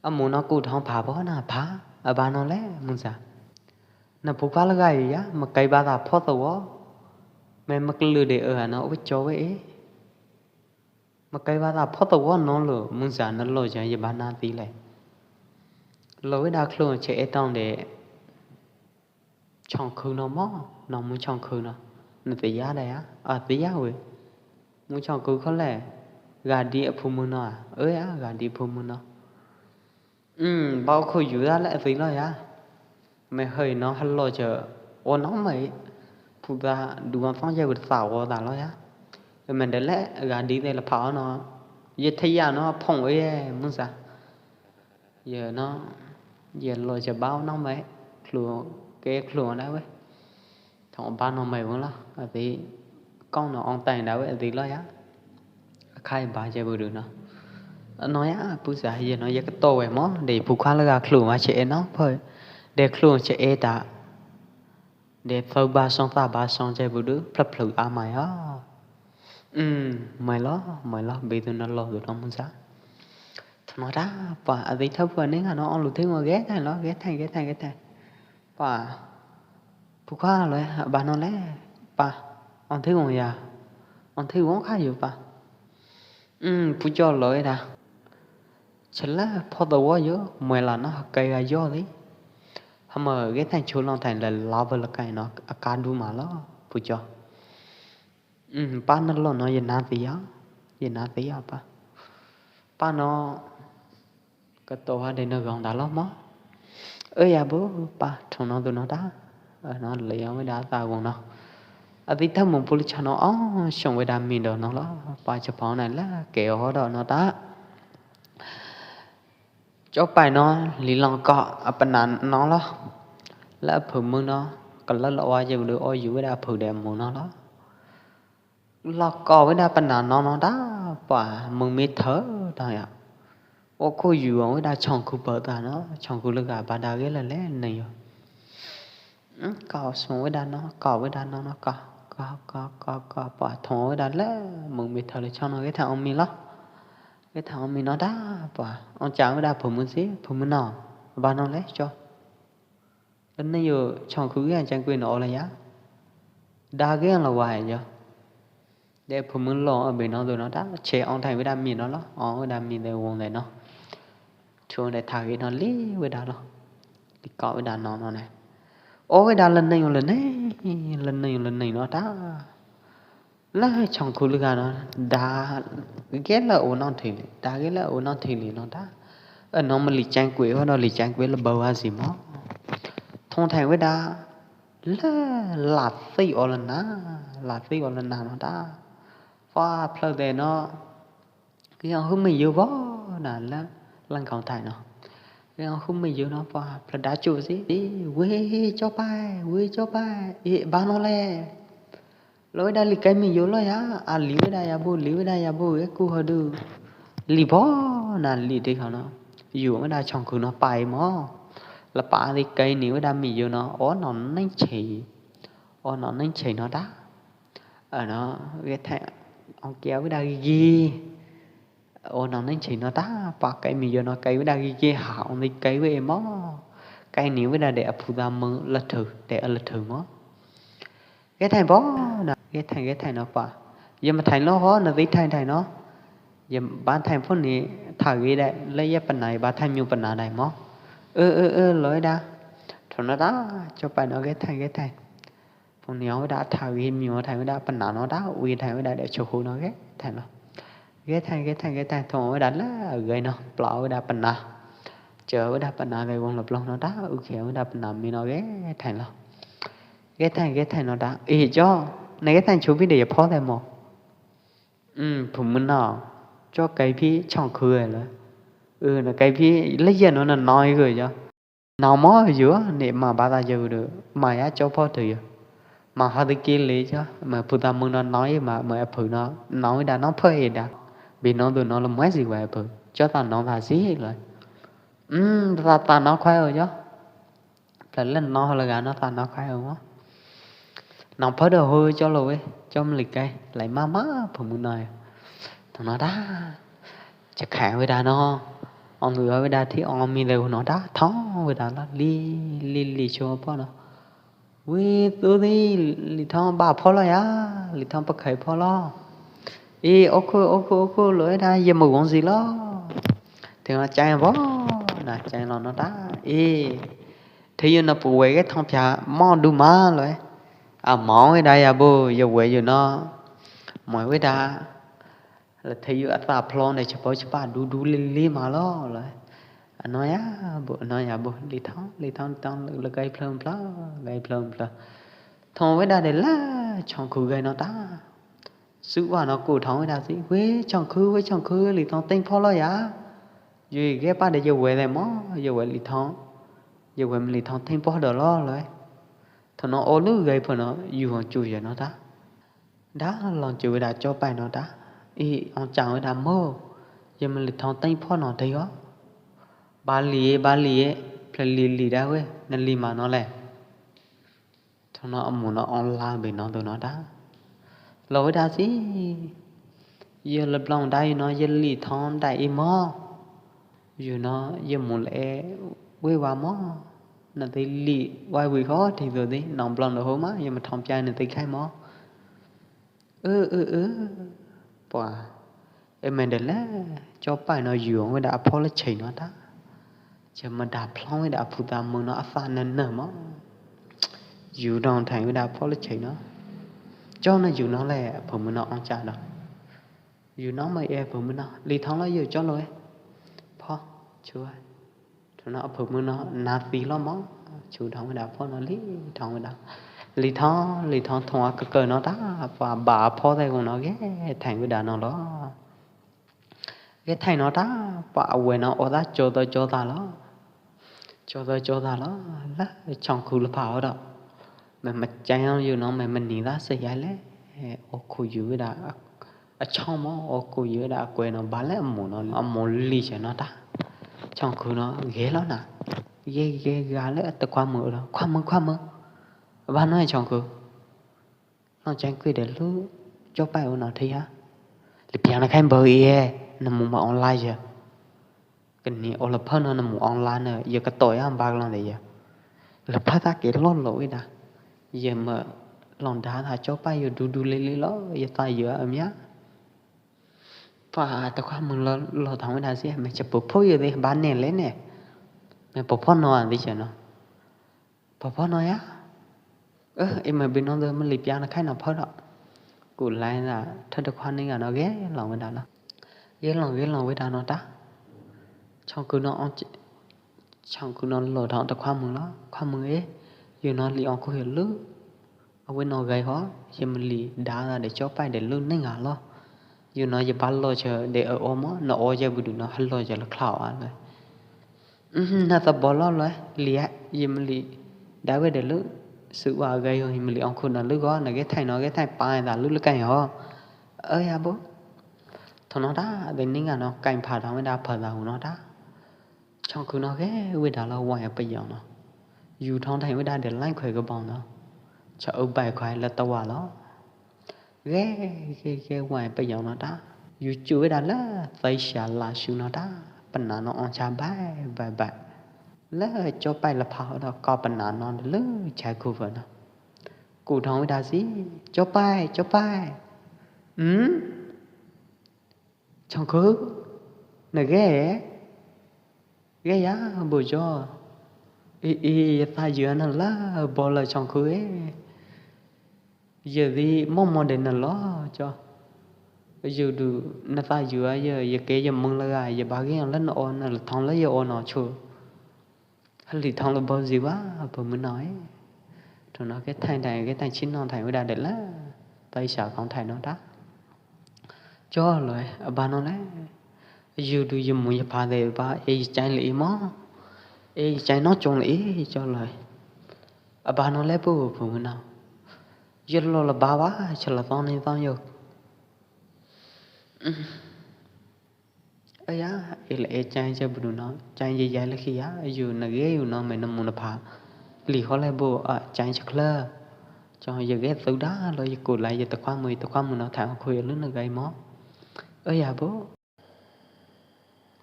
A mo no ku thong pha bo na pha, a ba no le, mo sa. Na pu pha la ga ya, ma kai ba ta pho to wo. Me ma klu de e no, we cho we e. Ma kai ba ta pho to wo no lo, mo sa na lo ja ye ba na ti le. Lo we da khlung che e tong de. Chong khu no mo, no mo chong khu no. Na ti ya da ya, a ti ya we. Mo chong khu kho le. Ga di a phu mo no a, e ya, ga di phu mo no. Ưm, bao khô yu da leh zing lo ya. Mày hơi nó hal lo chơ. Ô nó mày. Phu da du ngon tong jai bơ̆t tao ô da lo ya. Mày để lẽ gà đi đây là phao nó. Ye thấy ya nó phong ê mưng sa. Giờ nó, giờ lo chơ bao nó mày. Khlu, kê khlu đó weh. Thong ba no mai wang lo, a ti kong no ong tai da we a ti lo ya. A khai ba je bu du no. No ya, pu sa ye no ye ka to we mo, de pu kha la ga khlu ma che e no, pho. De khlu che e ta. De thau ba song ta ba song je bu du, plap plap a mai a. Ưm, mai lo, mai lo, bi du no lo du no mun sa. Thong no da, pa, a ti thau pa ne nga no ong lu theng wa ge thai lo, ge thai, ge thai, ge thai. Pa. Pu kha lo, ba no le. Pa. Ong thei wong ya. Ong thei wong kha yu pa. Ưm, pu cho lo da. Chela pho to wo yo, mue la no, kai ga yo li. Hama ge thai chu long thai la la ba la kai no, a ka du ma lo, pu cho. Ưm, pa no lo no ye na ti ya. Ye na ti ya pa. Pa no. Ka to ha de no gong da lo mo. Ơ ya bu pa thong no du no da. Ơ no le yong we da ta gong no. A ti tham mong pu li cha no o shong we da mi do no lo. Pa cha pao nai la ke o do no da. Cho pai no li long ko a pa nan no lo. La phu mưng no. Ka la lo wa je bu o yu we da phu de mưng no lo. Lo ko we da pa nan no no da pa mưng mi thơ da ya. Ô khô yu we da chong khu pơ ta no, chong khu lơ ga ba da ge la le ne yo. Ko sung we da no, ko we da no no ko, ko, ko, ko, ko, pa thong we da le mưng mi thơ le chong no ge thang ong mi lo. Ge thang ong mi no da pa, ong chang we da phu mưng si, phu mưng no, ba no le cho. Lơ ne yo chong khu ge chang kui no o la ya. Da ge la wa ya. De phu mưng lo a bi no du no da che ong thai we da mi no lo, ong we da mi de wong de no. Chu de tha ge no li we da lo. Li ko we da no no ne. O we da lơ ne yo lơ ne, lơ ne yo lơ ne no da. Lơ chong khu lơ ga no da ge lơ o no thi li, da ge lơ o no thi li no da. Ơ no ma li chang kui ho no li chang kui lơ bơ wa si mo. Thong thai we da. Lơ, la ti o la na, la ti o la na no da. Pha phlơ de no. Ki ong hum mi yu bo na la, lăng kong thai no. Ki ong hum mi yu no pha phlơ da chu si, di, we cho pai, we cho pai, i ba no le. Lo we da li kai mi yu lo ya, a li we da ya bu, li we da ya bu, e ku ho du. Li bo na li di kong no. Yu we da chong khu no pai mo. La pa di kai ni we da mi yu no, o no neng che. O no neng che no da. Ơ no, we thai, ong kia we da gi gi. O no neng che no da, pa kai mi yu no kai we da gi gi ha, ong di kai we mo. Kai ni we da de a phu da mơ la thơ, de a la thơ mo. Ge thai bo na, ge thai, ge thai no pa. Ye ma thai lo ho, na di thai thai no. Ye ba thai phu ni tha ge da, le ye pa na, ye ba thai mi pa na da mo. Ơ, ơ, ơ, lo da. Thong no da, cho pai no ge thai, ge thai. Phong ni ong we da tha wi mi ong thai we da pa na no da, wi thai we da de chu hu no ge thai no. Ge thai, ge thai, ge thai, thong we da la ge no, pla we da pa na. Chơ we da pa na ge wong lo plong no da, u khe we da pa na mi no ge thai no. Ge thai, ge thai no da. I cho, na ge thai chu bi de ye pho thai mo. Ưm, phu mưng no. Cho kai phi chong khu le. Ư, na kai phi le ye no na no i ge yo. Nau mo yu, ne ma ba ta yu du, ma ya cho pho tu yu. Mas hodi ki li cho, mas phu ta mung no nau i mas, mas e phu no nau i da nau phơi i da. Bi nau du no lo mai si wa e phu. Cho ta nau ta si lo. Ta ta nau khai o cho. Pla le nau la ga no ta nau khai o. Nau phơi do hu cho lo we, cho mli kai, lai ma ma phu mung no. Tho no da. Cha khai we da no. Ong lu we da thi ong mi le no da. Tho we da lo li li li cho pho no. Wi, tu di, Li Thong ba pho lo ya, Li Thong pa khai pho lo. I, ô khu, ô khu, ô khu, lo da, ye mu wong zi lo. Thing lo chang bo, na chang lo no da. I, thing yo na pu wei ke thong pia, mo du ma lo. A mo wei da ya bu, yo wei yo no. Mo wei da. Lah thei yu a ta phlong ne chapau chapa du du li li ma lo lah. Ano ya bu, ano ya bu, Li Thong, Li Thong, Li Thong, lah gai phlong phlong, gai phlong phlong. Thong wei da de lah, Chong Khu gai no ta. Su wa no ku Thong wei da si, wei Chong Khu, wei Chong Khu, Li Thong teng pho lo ya. Yui gai pa de yau wei de mo, yau wei Li Thong, yau wei Li Thong teng pho do lo lo. Thong no o lu gai pho no, yu hong chu ya no ta. Da long chu wei da cho pai no ta. I ong chang wei da mo. Ye me Li Thong teng pho no te yo. Ba li e, ba li e. Phle li li da wei. Na li ma no le. Thong no amu no ong la be no tu no da. Lo wei da si. Ye le blong da i no ye Li Thong da i mo. Yu no, ye mu le wei wa mo. Na te li wai wei ho, te do de, nong blong do ho ma, ye ma thong pia na te khai mo. Ơ, ơ, ơ. Pua. E me de le, cho pai no yu wei da a pho le chei no ta. Che ma da phlong wei da a phu ta mu no a fa na na mo. Yu dong thai wei da a pho le chei no. Cho na yu no le, a phu mu no ong cha do. Yu no ma e phu mung no, Li Thong lo yu cho lo e. Pho, chu a. Chu no phu mung no, na ti lo mo. Chu thong wei da pho no Li Thong wei da. Li Thong, Li Thong thong a ka ka no ta, pua ba pho te kong no ge, thang wei da no lo. Ge thang no ta, pua a wei no o ta cho to cho ta lo. Cho to cho ta lo, la, Chong Khu la pha o do. Me ma chang yu no me ma ni da se ya le. O khu yu da. A chong mo, o khu yu da, a kue no ba le a mu no, a mu li che no ta. Chong Khu no, ge lo na. Ge, ge, ga le, ta khua mu lo. Khua mu, khua mu. Ba no e Chong Khu. Long chang kui de lu, cho pai u no thi ha. Li piang na khai bơ i e, na mu ma online ya. Kani o la pha no na mu online na, ya ka to ya ba long de ya. La pha ta ke lo lo i da. Ya ma long da ta cho pai yo du du le le lo, ya ta ya am ya. Pa ta khua mung lo, lo thong wei da si, me cha pu phu yo de ba ne le ne. Me pu phu no a di che no. Pho pho no ya. Ơ, i ma bi no de ma li piang na khai no pho do. Ku lai na, tha de khua ni ga no ge, long wei da lo. Ge long, ge long wei da no ta. Chong Khu no ong ch-, Chong Khu no lo thong ta khua mung lo. Khua mung e, yu no li ong khu yo lu. A wei no gai ho, ye ma li da da de cho pai de lu ning a lo. Yu no ye ba lo che de a o mo, no o ye bu du no ha lo ye la khlao a le. Na ta bo lo lo, li a, ye ma li. Da wei de lu, su wa gai ho ye ma li ong khu na lu go, na ge thai no ge thai pa da lu lu kai ho. Ơ ya bu. Thong no da, de ning a no, kai pha da wei da pha da u no da. Chong Khu no ge wei da lo wa ya pa yong no. Yu thong thai wei da de lai khoi ka bong no. Cha u bai khoi la ta wa lo. Ge, ge, ge, wai pa yong no ta. Yu chu wei da la, tai sha la shu no ta. Pa na no ong cha bai, bai, bai. La, cho pai la pha do, ko pa na no lu, chai khu va no. Ku thong wei da si, cho pai, cho pai. Hm? Chong Khu, na ge, ge ya, bu cho. I, i, ya ta yu na la, bo la Chong Khu e. Ye di mo mo de na lo cho. Yu du na ta yu a ye, ye ke ye mung la ga, ye ba ge yang la na o na la thong la ye o no chu. Ha li thong la bo zi wa, bo mu no e. Thong no ke thai dai, ke thai chin no thai u da de la. Tai sa kong thai no ta. Cho lo e, a ba no le. Yu du ye mu ye pa de ba, e ye chai le i mo. E ye chai no chong le i, cho lo e. A ba no le pu, pu mu no. Yolo la ba wa, cha la tong ni tong yo. Ơ ya, e la e chang cha bu du no, chang ye yai la khi ya, yu na ge yu no me na mu na pha. Li ho le bu, a, chang cha khlơ. Cho ye ge tu da lo ye ku la ye ta khua mu, ye ta khua mu no tha khu ye lu na gai mo. Ơ ya bu.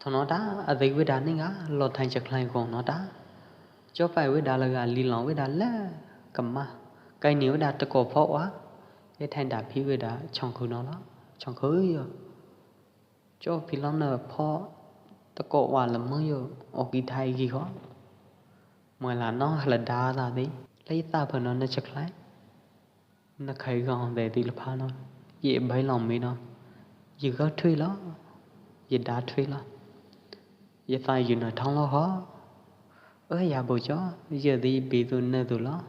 Thon no da, a dei wei da ning a, lo thang cha khlai gong no da. Cho pai wei da la ga li long wei da le, ka ma. Kai ni wei da ta ko pho wa. Ye thang da phi wei da chong khu no lo, chong khu yo. Cho phi long na pho ta ko wa la mu yo, o ki thai gi ho. Moi la no ha la da da di. La ye ta pha no na cha khlai. Na khai gong de ti la pha no. Ye bai long mi no. Ye gao thui lo. Ye da thui lo. Ye ta yu na thong lo ho. Ơ ya bu cho. Ye di bi tu na tu lo.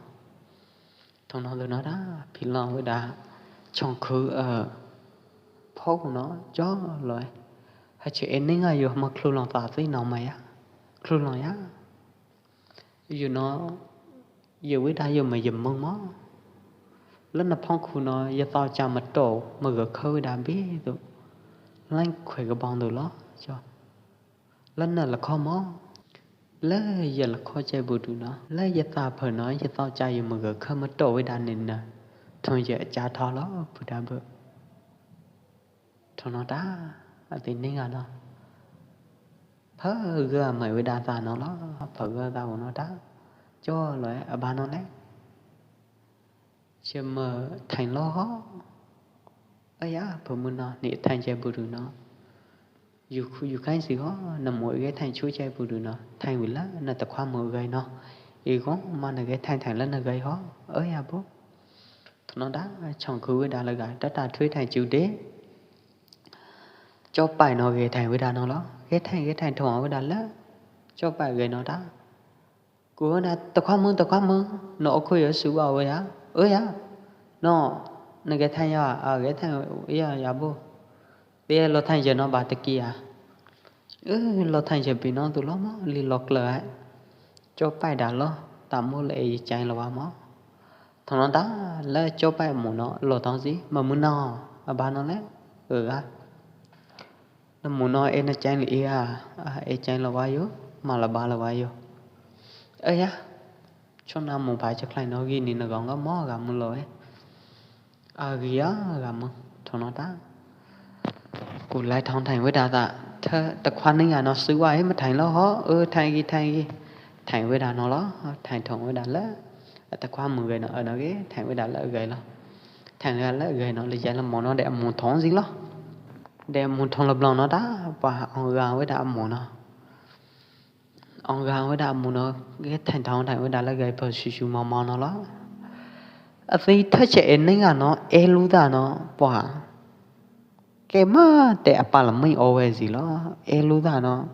Thong no tu no da. Phi long wei da. Chong khu, ơ, pho no. Cho lo. Ha che e ning a yo ma khu long ta ti no ma ya. Khu long ya. Yu no, ye wei da yo ma ye mong mo. Lơ na phong khu no, ye tao cha ma to, ma gơ khơ wei da bi tu. Lain khoi ka bong tu lo, cho. Lơ na la kho mo. Lơ ye la kho chai bu du no. Lơ ye ta pha no, ye tao cha yo ma gơ khơ ma to wei da ni na. Thon ye cha tho lo, bu da bu. Thon no da, a ti ning a no. Pha gơ mai wei da ta no lo, pha gơ ta no da. Cho lo, a ba no le. Che ma thang lo ho. Ơ ya, pha mu no, ni thang che bu du no. Yu khu, yu khai si ho, na mu ge thang chu che bu du no. Thang wei la, na ta khua mu ge no. I gong ma na ge thang thang la na ge ho. Ơ ya bu. Thon no da, chong khu wei da la ga, ta ta thui thang chu de. Cho pai no ge thang wei da no lo. Ge thang, ge thang thong wei da la. Cho pai ge no da. Ku na ta khua mu, ta khua mu. No o khu yo su wa wei ya. Ơ ya. No, na ge thang ya, a ge thang ya, ya bu. Te lo thang je no ba ta ki ya. Ơ, lo thang je bi no tu lo mo, li lo klơ ai. Cho pai da lo, ta mu le e chang lo wa mo. Thon no da, le cho pai mu no, lo thong si, ma mu no, a ba no le, ơ a. Na mu no e na chang li i a, a, e chang lo wa yo, ma la ba lo wa yo. Ơ ya, cho na mu ba cha khlai no gi ni na gong ga mo ga mu lo e. A gi a ga mu, thon no da. Ku lai thong thang wei da ta, ta khua ning a no su wa e ma thang lo ho, ơ thang gi thang gi. Thang wei da no lo, thang thong wei da le. Ta khua mu ge no, ơ no ge, thang wei da le ge lo. Thang ga le ge no, le ja le mo no de mu thong si lo. De mu thong lo blo no da, pa ong ga wei da mu no. Ong ga wei da mu no, ge thang thong thang wei da le ge pa su su mo mo no lo. A si tha che e ning a no, e lu da no, pa. Ke ma te a pa la mi o wei si lo, e lu da no.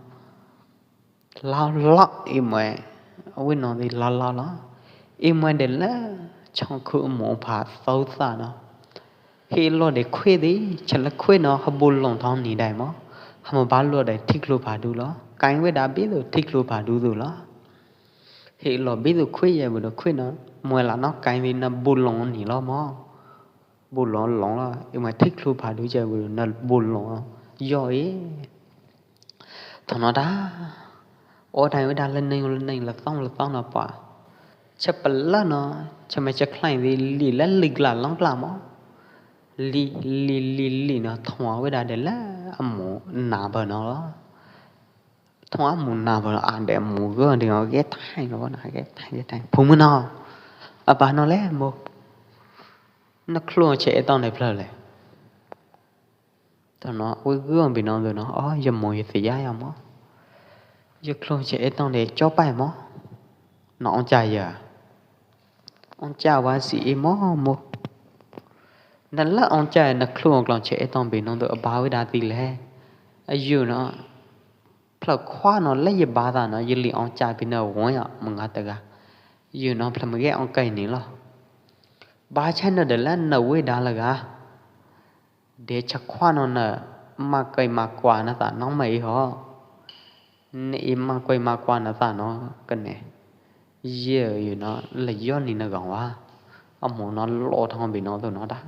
Lao lo i moi, wei no di lao lao lo. I moi de le, chong khu mu pha sau sa no. Hi lo de khue di, cha la khue no, ha bu long thong ni dai mo. Ha ma ba lo de thik lu pha du lo. Kaing wei da bi lo, thik lu pha du du lo. Hi lo bi lo khue ye bu lo khue no. Moi la no kaing di na bu long ni lo mo. Bu long long lo. I moi thik lu pha du ye bu lo na bu long. Yo i. Thon no da. O dai wei da le neng le neng le tong le tong no pa. Cha pa la no, cha me cha khlai di li le li gla long gla mo. Li, li, li, li no thong wei da de le a mu na ba no lo. Thong a mu na ba no a de mu ge de ge thai no na ge thai ge thai. Phu mu no. A ba no le mo. Na khlong che e tong de phlơ le. Thon no, wei gong bi no du no, o, ye mo ye ti ya ya mo. Ye khlong che e tong de cho pai mo. No ong cha ya. Ong cha wa si i mo mo. Na la ong cha na khlong khlong che e tong bi no du a ba wei da ti le. A yu no. Phlơ khua no le ye ba da no, ye li ong cha bi no wo ya, ma nga ta ga. Yu no phlơ ma ge ong kai ni lo. Ba cha no de la na wei da la ga. De cha khua no na ma kai ma kwa na ta nong ma i ho. Ne i ma kai ma kwa na ta no ka ne. Ye yu no la yo ni na gong wa. Amu no lo thong bi no tu no da.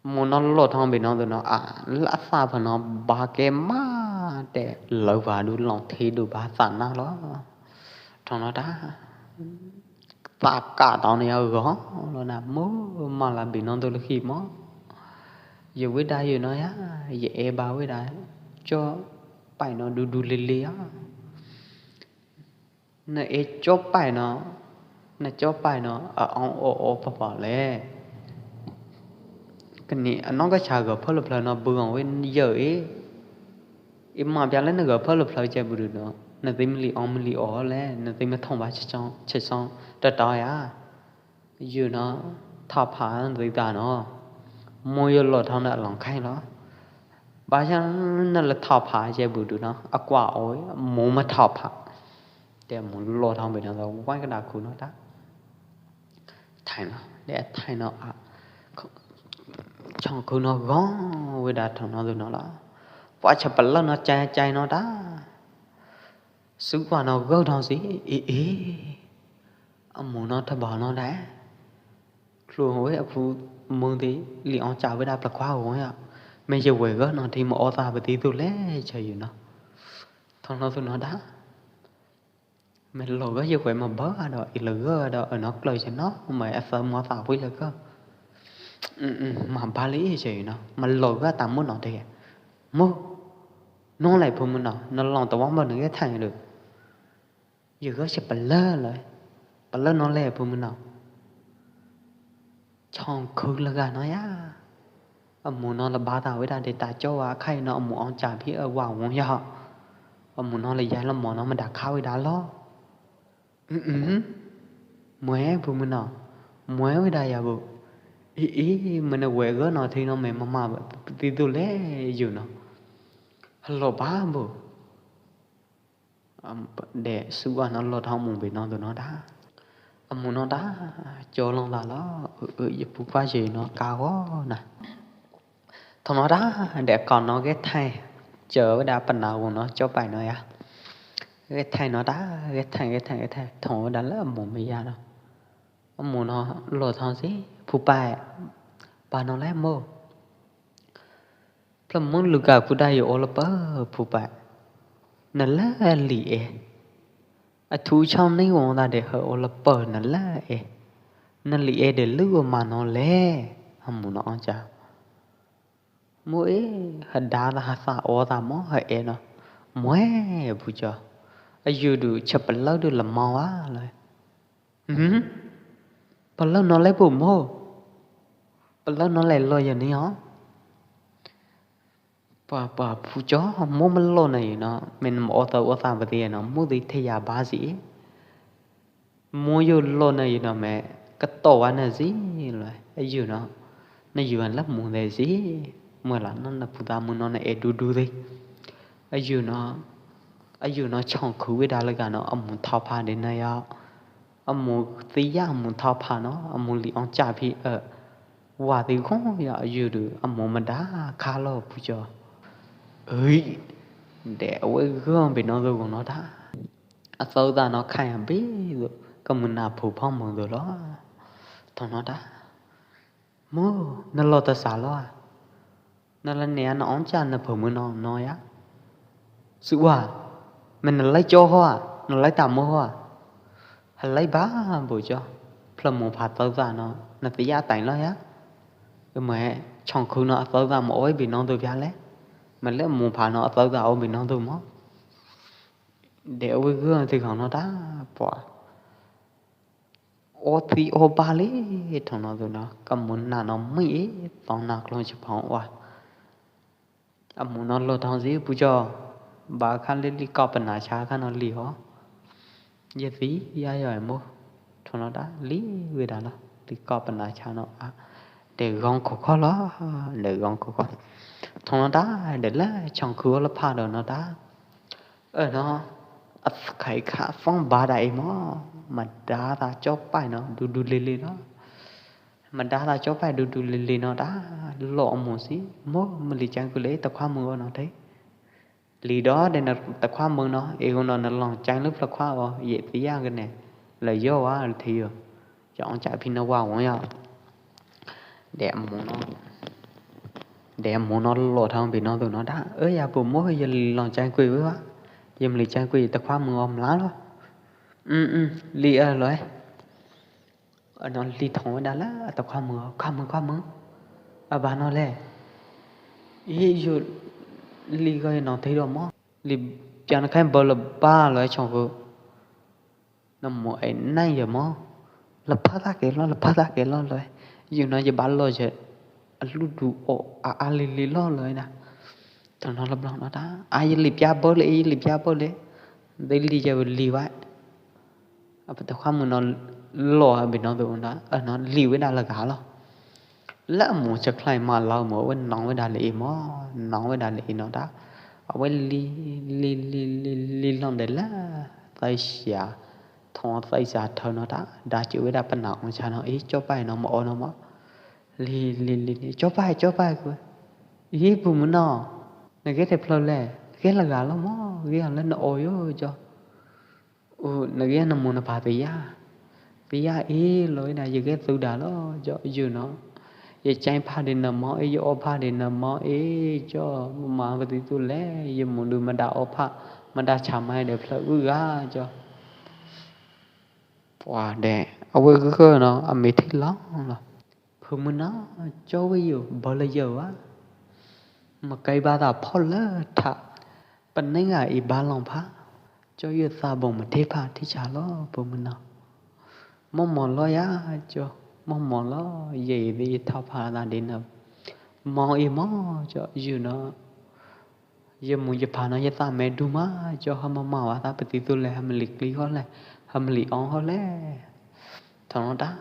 Amu no lo thong bi no tu no a, la sa pha no ba ke ma te lau ba du long thi du ba sa na lo. Thong no da. Ta ka tau ni a go lo na mu ma la bi no tu lo khi mo. Yu wi da yu no ya, ye e ba wi da. Cho pai no du du li li a. Na e cho pai no, na cho pai no, a ong o o pa pa le. Kani a nong ka cha gơ phơ lo phlơ no bu ong we yơ e. I ma pia le na gơ phơ lo phlơ che bu du no. Na ti mi li ong mi li o le, na ti mi thong ba che chong, che chong, ta ta ya. Yu no, thao pha ri ta no. Mo yu lo thao na long khai lo. Ba chang na la thao pha che bu du no. A kwa oi, mo ma thao pha. Te mo lo thao bi no lo, wan ka da khu no ta. Thai no, de thai no a. Chong khu no gong, we da thao no du no la. Pua cha pa lo no chai chai no ta. Su wa no gơ no si, i i. Amu no tha ba no da. Khlu we a phu mung ti li ong cha we da pla khua wo ya. Me ye we gơ no ti ma o ta ba ti tu le cha yu no. Thong no tu no da. Me lo gơ ye we ma ba do, i lo gơ do, a no kloi cha no, ma a sa mo ta pui lo gơ. Ma ba li cha yu no, ma lo gơ ta mu no te. Mu. No lai phu mu no, no long ta wang ba no ye thang lu. Yơ gơ se pa lơ lơ. Pa lơ no le phu mu no. Chong khu la ga no ya. Amu no la ba ta we da de ta cho wa khai no amu ong cha phi a wa wong ya. Amu no la ya la mo no ma da kha we da lo. Mue phu mu no. Mue we da ya bu. I i ma na we gơ no thi no me ma ma ti tu le yu no. Lo ba bu. Am, de su wa no lo thong mung bi no tu no da. Amu no da, cho long la lo, ư, ư, ye pu pa ye no ka wo na. Thong no da, de kon no ge thai, che we da pa na wo no cho pai no ya. Ge thai no da, ge thai, ge thai, ge thai, thong we da la amu me ya no. Amu no lo thong si, phu pai, pa no lai mo. Phlom mong lu ga phu da yo o la pa phu pa. Na la li e. A thu chong ni wong da de ha o la pa na la e. Na li e de lu ma no le. Amu no ong cha. Mo e, ha da da ha sa o da mo ha e no. Mo e, bu cho. A yu du cha pa la du la ma wa le. Hm? Pa la no le bu mo. Pa la no le lo ya ni ho. Pa, pa, phu cho, mo ma lo na yu no, men mo o ta, o ta ba ti no, mo ti the ya ba si. Mo yo lo na yu no me, ka to wa na si, lo, a yu no, na yu an la mo de si, mo la no, na phu ta mo no na e du du de. A yu no, a yu no chong khu we da la ga no, amu thao pha de na ya. Amu ti ya amu thao pha no, amu li ong cha phi, ơ. Wa ti gong ya yu du, amu ma da kha lo phu cho. Ui, de we gong bi no du gong no da. A sau da no khai am bi du, ka mu na phu phong mong du lo. Thong no da. Mo, na lo ta sa lo a. Na la ne a na ong cha na phu mu no, no ya. Su wa, me na lai cho ho a, na lai ta mo ho a. Ha lai ba, bu cho. Phlom mo pha tau za no, na ti ya tai lo ya. Ơ me, chong khu no a tau za mo oi bi no du bia le. Me le mo pha no a tau za oi bi no du mo. De wi gong ti gong no da, pua. O ti o ba le, thong no du no, ka mun na no mi e, tong na klong chi phong wa. Amu no lo thong si pu cho, ba khan li li kop na cha khan no li ho. Ye si, ya yo mo, thong no da, li wi da lo, li kop na cha no a. De gong kho kho lo, de gong kho kho. Thong no da, de la, chong khu la pha do no da. Ơ no, a khai kha phong ba da i mo, ma da da cho pai no, du du li li no. Ma da da cho pai du du li li no da, lo mo si, mo, ma li chang ku le, ta khua mo no thei. Li do de na ta khua mo no, e no na long chang lu pla khua o, ye ti ya ke ne. La yo wa thi yo. Chong chak phi no wa wong ya. Dep mung no. Dep mung no lo thang phi no tu no da. Ơ ya pu mo ye li long chang kui wa. Ye li chang kui ta khua mung om la lo. Ư ư, li ơ lo e. Ơ no li thong wa da la ta khua mung, khua mung, khua mung. A ba no le. Ye yu li ko ye no thei ro mo. Li pian khai bơ lo ba lo e chong ku. Namo ai nai ya mo. La pha ta ke lo, la pha ta ke lo lo. Yu no ye ba lo ye. A lu du o a a li li lo lo na. Thong no la blong no ta. A ye li pia bo le, ye li pia bo le. De li ye li wa. A pa ta khua mung no lo a bi no du na. A no li we da la ga lo. La mung cha khlai ma lau mo we nong we da le i mo, nong we da le i no da. A we li, li, li, li, li long de la, tai sia, thong tai sia thau no da, da chi we da pa na ong cha no, i cho pai no mo o no mo. Li, li, li, li, cho pai, cho pai ku. I pu mo no, na ke te phlo le, ke la ga lo mo, ke la no o yo cho. U, na ke na mung na pha pia. Pia i lo i na ye ke tu da lo, cho yu no. Ye chang pha de na mo, i ye o pha de na mo, i cho, ma pa ti tu le, ye mung du ma da o pha, ma da cha mai de phla u ga, cho. Pua de, a we ke ke no, a mi thi long lo. Phu mung no, cho we yu, bo la yu wa. Ma kai ba ta pho la tha. Pa neng a i ba long pha. Cho yu sa bong ma thi pha thi cha lo, phu mung no. Mo mo lo ya, cho, mo mo lo, ye i di thao pha la di na. Mo i mo, cho, yu no. Ye mung ye pha no ye ta me du ma, cho ha ma ma wa ta pa ti tu le, ha ma li kli ho le, ha ma li ong ho le. Thong no ta,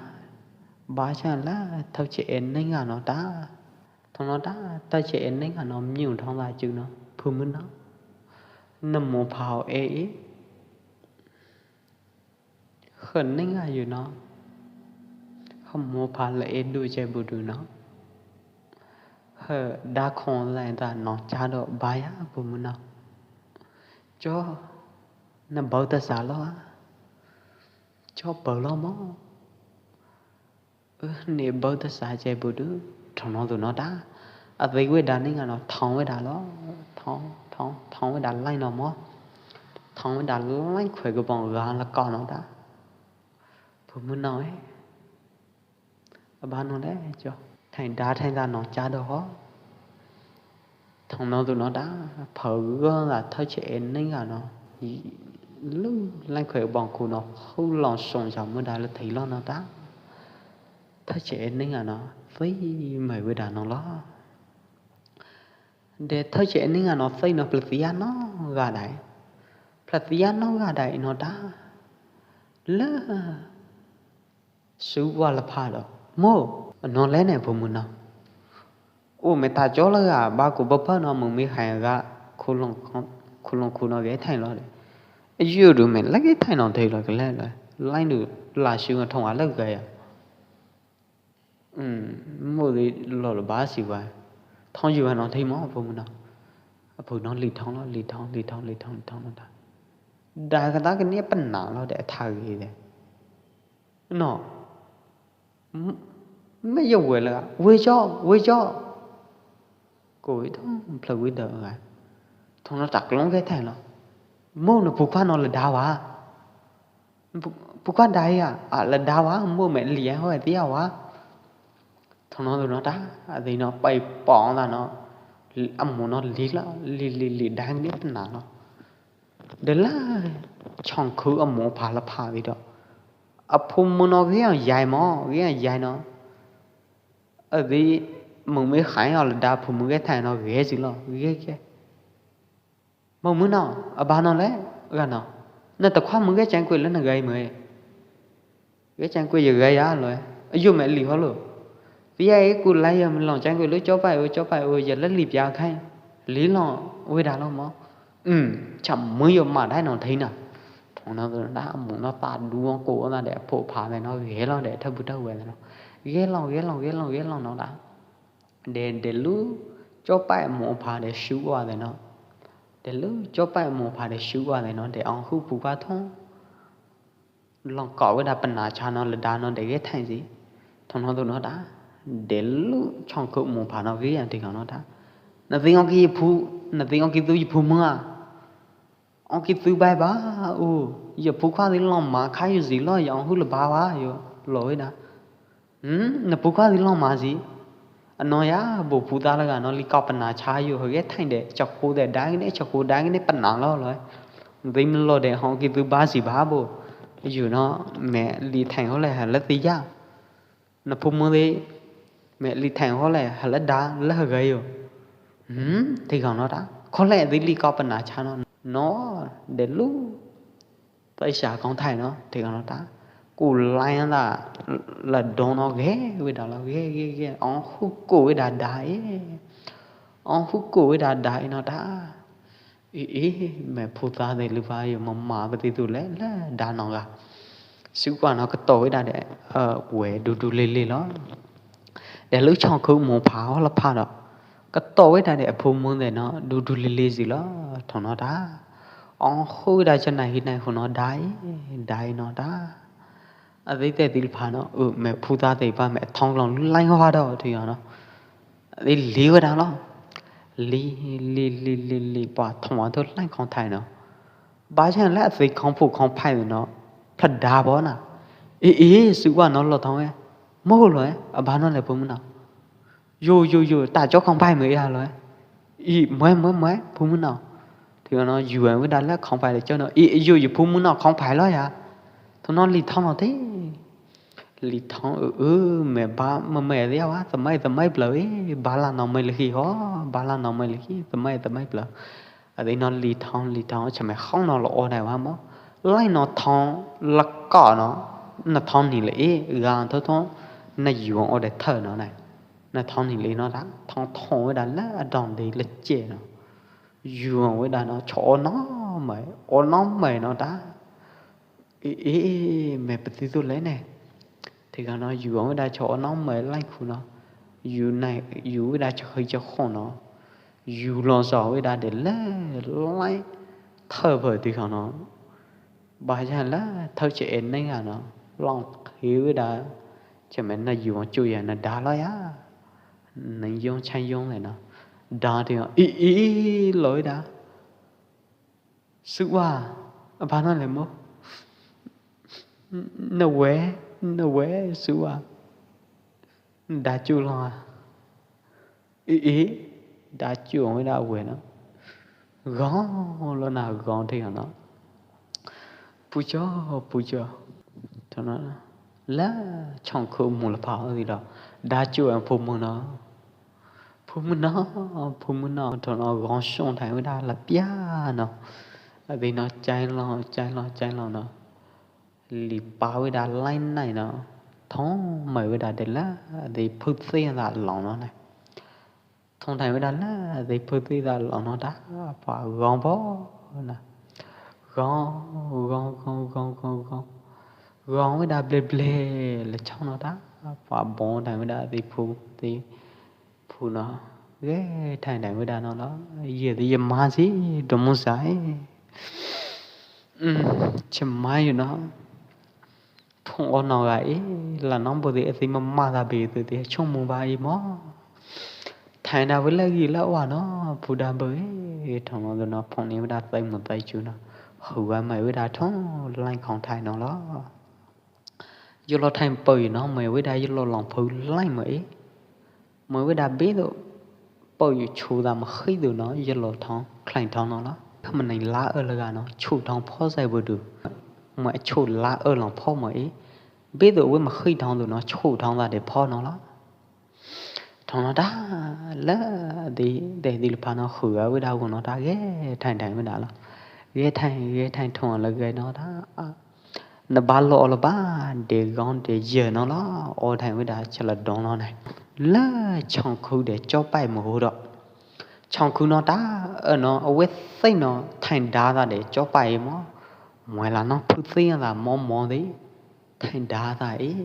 ba cha la, thao che e neng a no ta. Thong no ta, thao che e neng a no, myu thong la chu no, phu mung no. Na mo pha ho e i. Hơ neng a yu no. Hơ mo pha la e du che bu du no. Hơ da khong la ta no cha do ba ya bu mu no. Cho na bau ta sa lo a. Cho bau lo mo. Ơ, ne bau ta sa che bu du, thong no du no da. A dei we da neng a no, thong we da lo, thong, thong, thong we da lai no mo. Thong we da lai khoi ko bong ga la ko no da. Phu mung no e. A ba no le cho. Thai da, thai da no cha do ho. Thong no du no da, phao gơ la thao che e neng a no. Lu lai khoi bong khu no, khu long song ja mu da la thei lo no da. Thao che e neng a no, thei mai we da no lo. De thao che e neng a no, thei no pla tia no ga dai. Pla tia no ga dai no da. La. Su wa la pha do. Mo, no le ne phu mung no. U me ta cho la ga, ba ku ba pha no mung mi hai ga, khu long, khu long khu no ge thai lo le. Yu du me la ge thai no thei lo ke le le. Lai du la su thong a la ge ya. Mo di lo lo ba si wa. Thong yu wa no thei mo phu mung no. Phu no li thong lo, li thong, li thong, li thong, li thong no da. Da ka da ke ni pa na lo de tha ge de. No. Me yo we la, we cho, we cho. Ko we thong, phlak we da ga. Thong no tak long ke thai lo. Mo no phu kha no la da wa. Phu, phu kha da ya, a la da wa, mo me li ya ho ti ya wa. Thong no no ta, a di no pai pong da no. A mo no li la, li, li, li da ni na no. De la, chong khu a mo pha la pha di do. A phu mung no ge yai mo, ge yai no. A di mung me khai a la da phu mung ge thai no ge si lo, ge ge. Mo mung no, a ba no le, ga no. Na ta khua mung ge chang kui le na gai mo e. Ge chang kui ye gai a lo e. A yu me li ho lo. Pia e ku lai ya me long chang kui lo cho pai o, cho pai o, ya la li pia khai. Li long, we da lo mo. Hm, cham mui yo ma dai no thei na. Thong no da mung no ta duong ko na de pho pha de no ge lo de tha bu tha we no. Ge lo, ge lo, ge lo, ge lo no da. De, de lu cho pai mo pha de shu wa de no. De lu cho pai mo pha de shu wa de no, de ong hu pu ka thong. Lon kok weda pna cha no lada no de ge thai si. Thong no tu no ta. De lu chong khu mu pha no ge yang ti no ta. Na ting ong ki phu, na ting ong ki tu yi phu mwa. Ong ki tu bai ba u. Yi phu kha di lon ma kha yu zi lo yi ong hu le ba wa yo. Lo weda. Hmm, na phu kha di lon ma zi. Ano ya, bo phu ta la ga no li kau pna cha yu ho ge thai de, cha khu de dang ne, cha khu dang ne pna lo lo. Dim lo de ho ki tu ba zi ba bo. Yu no, me li thai ho le ha la ti ya. Na phu mo de, me li thai ho le ha la da, la ha ga yo. Hmm, ti kau no ta. Kho le di li kau pna cha no. No, de lu. Tơi sa khong thai no, thai khong no ta. Ku lai no ta, la don no ge, weda lo ge, ge, ge, ong hu ku weda da e. Ong hu ku weda da e no ta. I, i, me phu ta de lu ba yo ma ma ba ti tu le, le da no ga. Su kwa no ka to weda de, ơ, we du du le le lo. De lu chong khu mo pha ho la pha do. Ka to weda de phu mo de no, du du le le zi lo, thong no ta. Ong hu da cha nai hi nai hu no dai, dai no ta. A dei te dil pha no, u me phu ta te pa me thong long lu lai ho ha do, thi yo no. A dei li wa da lo. Li, li, li, li, li, pa thong wa to lai khong thai no. Ba cha la a dei khong phu khong phai no. Pha da bo na. I, i, su wa no lo thong e. Mo lo e, a ba no le phu mo no. Yo, yo, yo, ta cho khong phai mo ya lo e. I, muai, muai, muai, phu mo no. Thi yo no, yu e weda la khong phai le cho no. I, yo, yo, phu mo no khong phai lo ya. Thu no li thong no te. Li thong, ư, ư, me ba, me, me, ya wa, ta mai, ta mai pla, e, ba la no mai le hi ho, ba la no mai le hi, ta mai, ta mai pla. A dei no li thong, li thong, cha me khong no lo o dai wa mo. Lai no thong, la ko no, na thong ni le, e, ga tho thong, na yu o dai thơ no nai. Na thong ni le no ta, thong thong weda la, a dong dei le che no. Yu o weda no, cho o no mai, o no mai no ta. Ê, ê, ê, mẹ pơtui tu lei nè. Thì kơ nó yu wang wei đa chong ôh nong mei lanh khu nó. Yu nai, yu wei đa chong hơi chong khong nó. Yu lo so wei đa để leh lanh thơ phơi thì kơ nó. Ba cha leh thơ che en neng a nó. Long khi wei đa. Che mẹ nó yu wang chu ya nó đa lo ya. Neng yong chang yong leh nó. Đa thì nó, ê, ê, ê, lo wei đa. Sua, a ba nó leh mâu. Nơ wei, nơ wei, sua. Đa chu lo a. Ê, ê, đa chu wei đa wei nó. Gong lo na gong thì nó. Pu cho, pu cho. Thoi nó. Lah, chong khu mu lah pha gì đó. Đa chu wei phu mu nó. Phu mu nó, phu mu nó, thoi nó gong song thai wei đa lah pia nó. Vì nó chai lo, chai lo, chai lo nó. Li pa wei đa lanh nai nó. Thong mei wei đa để lah, để phu tui lah lo nó nè. Thong thai wei đa lah, để phu tui lah lo nó đa, pa gong po na. Gong, gong, gong, gong, gong, gong. Gong wei đa ble ble, lah chong nó đa, pa bon thai wei đa, để phu, để Phu nó, ghê thai đai wei đa nó lo, ye de ye ma si, dong mu sai. Ừm, che ma yu nó. Thong o nó ga i, la nong bo de e si ma ma da be de de, chong mu ba i mo. Thai na wei la gi la wa nó, phu đa bo i, thong nó de nó, phong ni wei đa tai mu tai chu nó. Hua mai wei đa thong, lanh khong thai nó lo. Yo lo thai pau yu nó, mei wei đa yo lo lòng phu lanh mei. Mei wei đa bé do pau yu chu da ma khơi do nó, yo lo thong, khlanh thong nó lo. Khăm ma neng la ơ la ga nó, chu thong pho sai bo du. Mei chu la ơ lòng pho mei. Bé do wei ma khơi thong do nó, chu thong da để pho nó lo. Thong nó đa, leh, đi, để đi lu pha nó khua wei đa gu nó đa, ghê thai đai wei đa lo. Ghê thai, ghê thai thong lo ghê nó đa. Nơ ba lo lo ba, để gong để ye nó lo, o thai wei đa cha la dong lo nai. Leh chong khu để cho pai mo hu do. Chong khu nó đa, ơ nó, o wei sei nó, thai đa da để cho pai mo. Mei la nó phu sei da mo mo đi. Thai đa da i.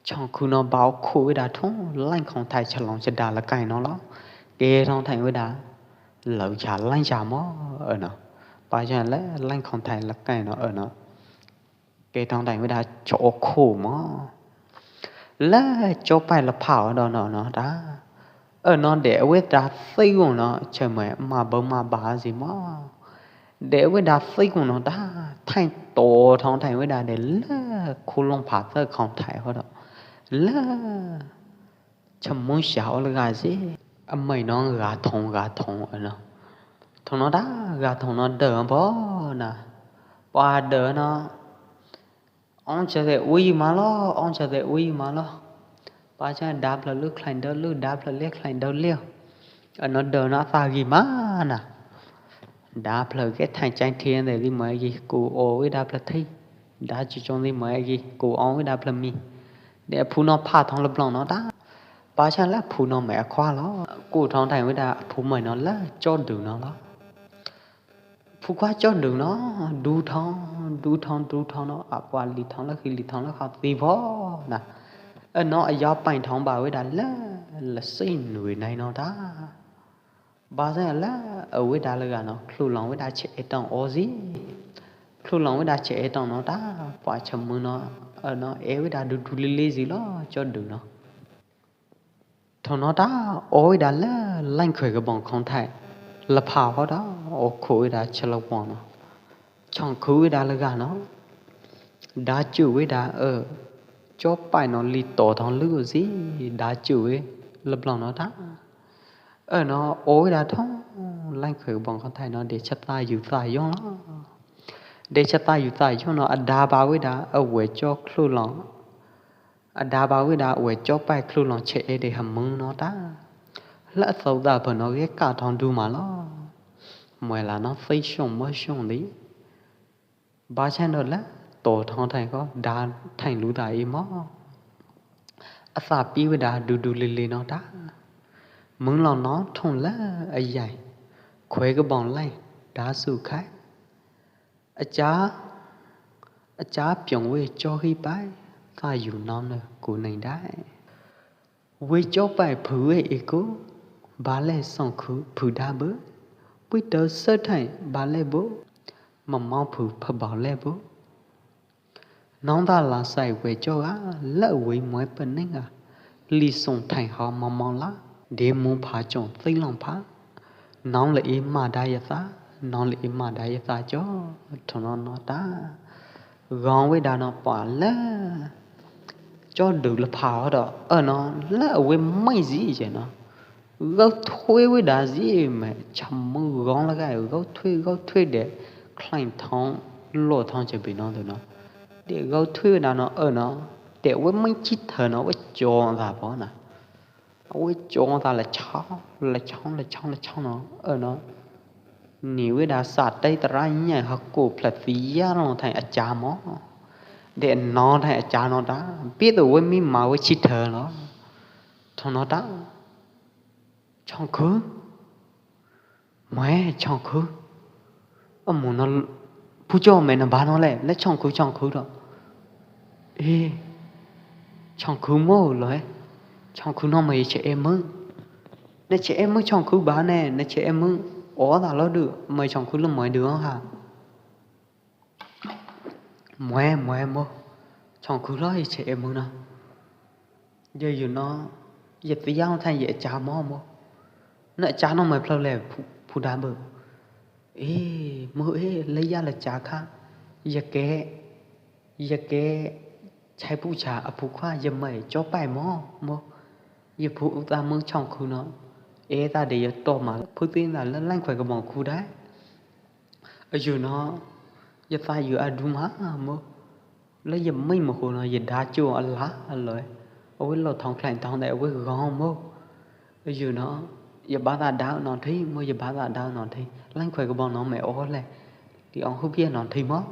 Chong khu nó bao khu wei đa thong lanh khong thai cha lòng cha đa la kai nó lo. Kê thong thai wei đa. Lơ cha lanh cha mo, ơ nó. Ba cha leh lanh khong thai la kai nó, ơ nó. Ke thong thai weda cho o kho mo. Lơ cho pai la pha o do no no ta. Ơ no de weda thei wong no, che me ma bơ ma ba zi mo. De weda thei wong no ta, thai to thong thai weda de lơ khu long pha thơ khong thai ho do. Lơ Chăm mui xia o lơ ga zi. A mai no ga thong, ga thong ơ no. Thong no ta, ga thong no đơ bo na. Pa đơ no. Ong cha de ui ma lo, ong cha de ui ma lo. Pa cha đa phlơ lư khlai đơ lư, đa phlơ lê khlai đơ lê. Ơ no đơ no ta gi ma na. Đa phlơ ke thai chai thien de di mai gi, ku o weda phlơ thi. Đa chu chong di mai gi, ku ong weda phlơ mi. De phu no pha thong lơ blong no ta. Pa cha lơ phu no mai a khua lo. Ku thong thai weda phu mai no lơ cho đu no lo. Phu khua cho đu no, đu thong, đu thong, đu thong no, a khua li thong lơ khi li thong lơ khao ti bo na. Ơ no a yo pai thong ba weda lơ, lơ si nui nai no ta. Ba sa lơ, ơ weda lơ ga no, khlu long weda che e tong o zi. Khlu long weda che e tong no ta, pa chăm mui no, ơ no, e weda du du li li zi lo, cho đu no. Thong no ta, o weda lơ, lanh khoi ka bong khong thai. La pha ho ta, o kho weda che la wong no. Chong khu weda lơ ga no. Đa chu weda, ơ, cho pai no li to thong lư zi, đa chu we, lơ blong no ta. Ơ no, o weda thong, lanh khoi ka bong khong thai no, de cha ta yu ta yong lo. De cha ta yu ta yong no, a đa ba weda, ơ we cho khlu long. A đa ba weda we cho pai khlu long che e de ha mui no ta. Lơ thâu da pha no ge ka thong du ma lo. Mai la no thei shong mo shong li. Ba cha no lơ to thong thai ko đa thai lu da i mo. A sa pi weda du du li li no ta. Mui long no thong lơ a yai. Khoi ka bong lai, đa su khai. A cha, a cha piong we cho hi pai, ta yu no nơ ku neng dai. We cho pai phu we e ku, ba le song khu phu đa bơ, pui tơ sơ thai ba le bơ, ma mau phu pha bao le bơ. Nong ta la sai we cho ga, lơ we moi pa neng a, li song thai ho ma mau la, de mu pha chong thei long pha. Nong lơ i ma da ya ta, nong lơ i ma da ya ta cho, thong no no ta. Gong weda no pa lơ. Cho du la pha ho do, ơ no, lơ we mai zi che no. Gau thoi weda zi me, chăm mui gong la ga, gau thoi, gau thoi de, khlai thong, lo thong che bi no de no. De gau thoi weda no, ơ no, de we mai chi thơ no, we cho da po na. We cho ta la chao, la chao, la chao, la chao no, ơ no. Ni weda sa tai ta ra nyai ha ko pla ti ya no thai a cha mo. De no thai a cha no ta. Pi tu we mi ma we chi thơ no. Thong no ta. Chong khu. Mai chong khu. Ơ mu no phu cho mai no ba no le, le chong khu chong khu do. Ê, chong khu mo lo e. Chong khu no mai che e mui. Ne che e mui chong khu ba ne, ne che e mui. O da lo du, mai chong khu lo mai du ha. Mai, mai mo. Chong khu lo i che e mui no. Ye yu no, ye ti yang thai ye cha mo mo. Na cha no mai phlao le phu, phu da bơ. Ê, mo ê, le ya le cha kha. Ye ke, ye ke, chai pu cha a phu khua ye mai cho pai mo mo. Ye phu u ta mui chong khu no. Ê ta de ye to ma, phu ti na le lain khoi ka bong khu dai. Ơ yu no, ye ta yu a du ma mo. Lơ ye mai mo khu no, ye da chu a la a loi. A we lo thong khlai thong dai, a we gong mo. Ơ yu no, ye ba ta da no thi mo, ye ba ta da no thi. Lain khoi ka bong no mai o le. Ti ong khu bia no thi mo.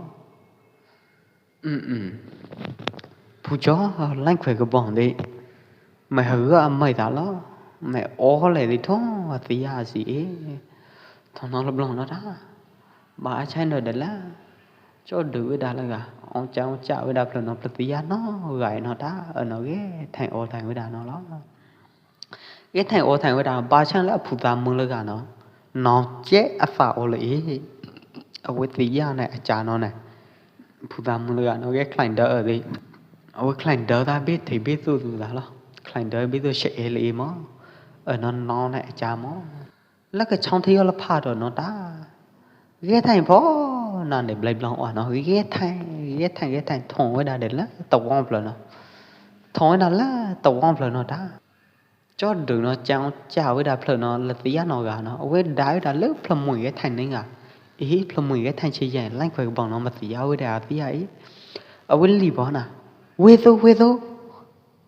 Ưm, ưm. Phu cho lain khoi ka bong de. Mai ha gơ a mai ta lo. Mai o le di thong a ti ya si e. Thong no lo blong no ta. Ba a chai no de la. Cho du we da la ga. Ong cha, ong cha we da phlao no phlao ti ya no. Gai no ta. Ơ no ge. Thai o thai we da no lo. Ge thai o thai we da. Ba chang la phu ta mui la ga no. No che a fa o le e. A we ti ya ne a cha no ne. Phu ta mung lơ ga no ge khlaiñ dơ di. Awe khlaiñ dơ ta bit thei bit tu tu ta lo. Khlaiñ dơ bit tu se e le i mo. Ơ no no na cha mo. Lơ ka chong thei yo lơ pha ro no ta. Ge thaiñ pho. Na de blai blong wa no. Ge thaiñ, ge thaiñ, ge thaiñ thong we da de lơ ta wong plo no. Thong we da lơ ta wong plo no ta. Chot đưk no chang cha we da phlơ no lơ tia no ga no. We da we da lơ phlơ mui ge thaiñ ning ga. Ih phlơ mui ge thaiñ chi yai lanh khoi kbong no ma tia we da tia i. A we li bo na. We tu, we tu.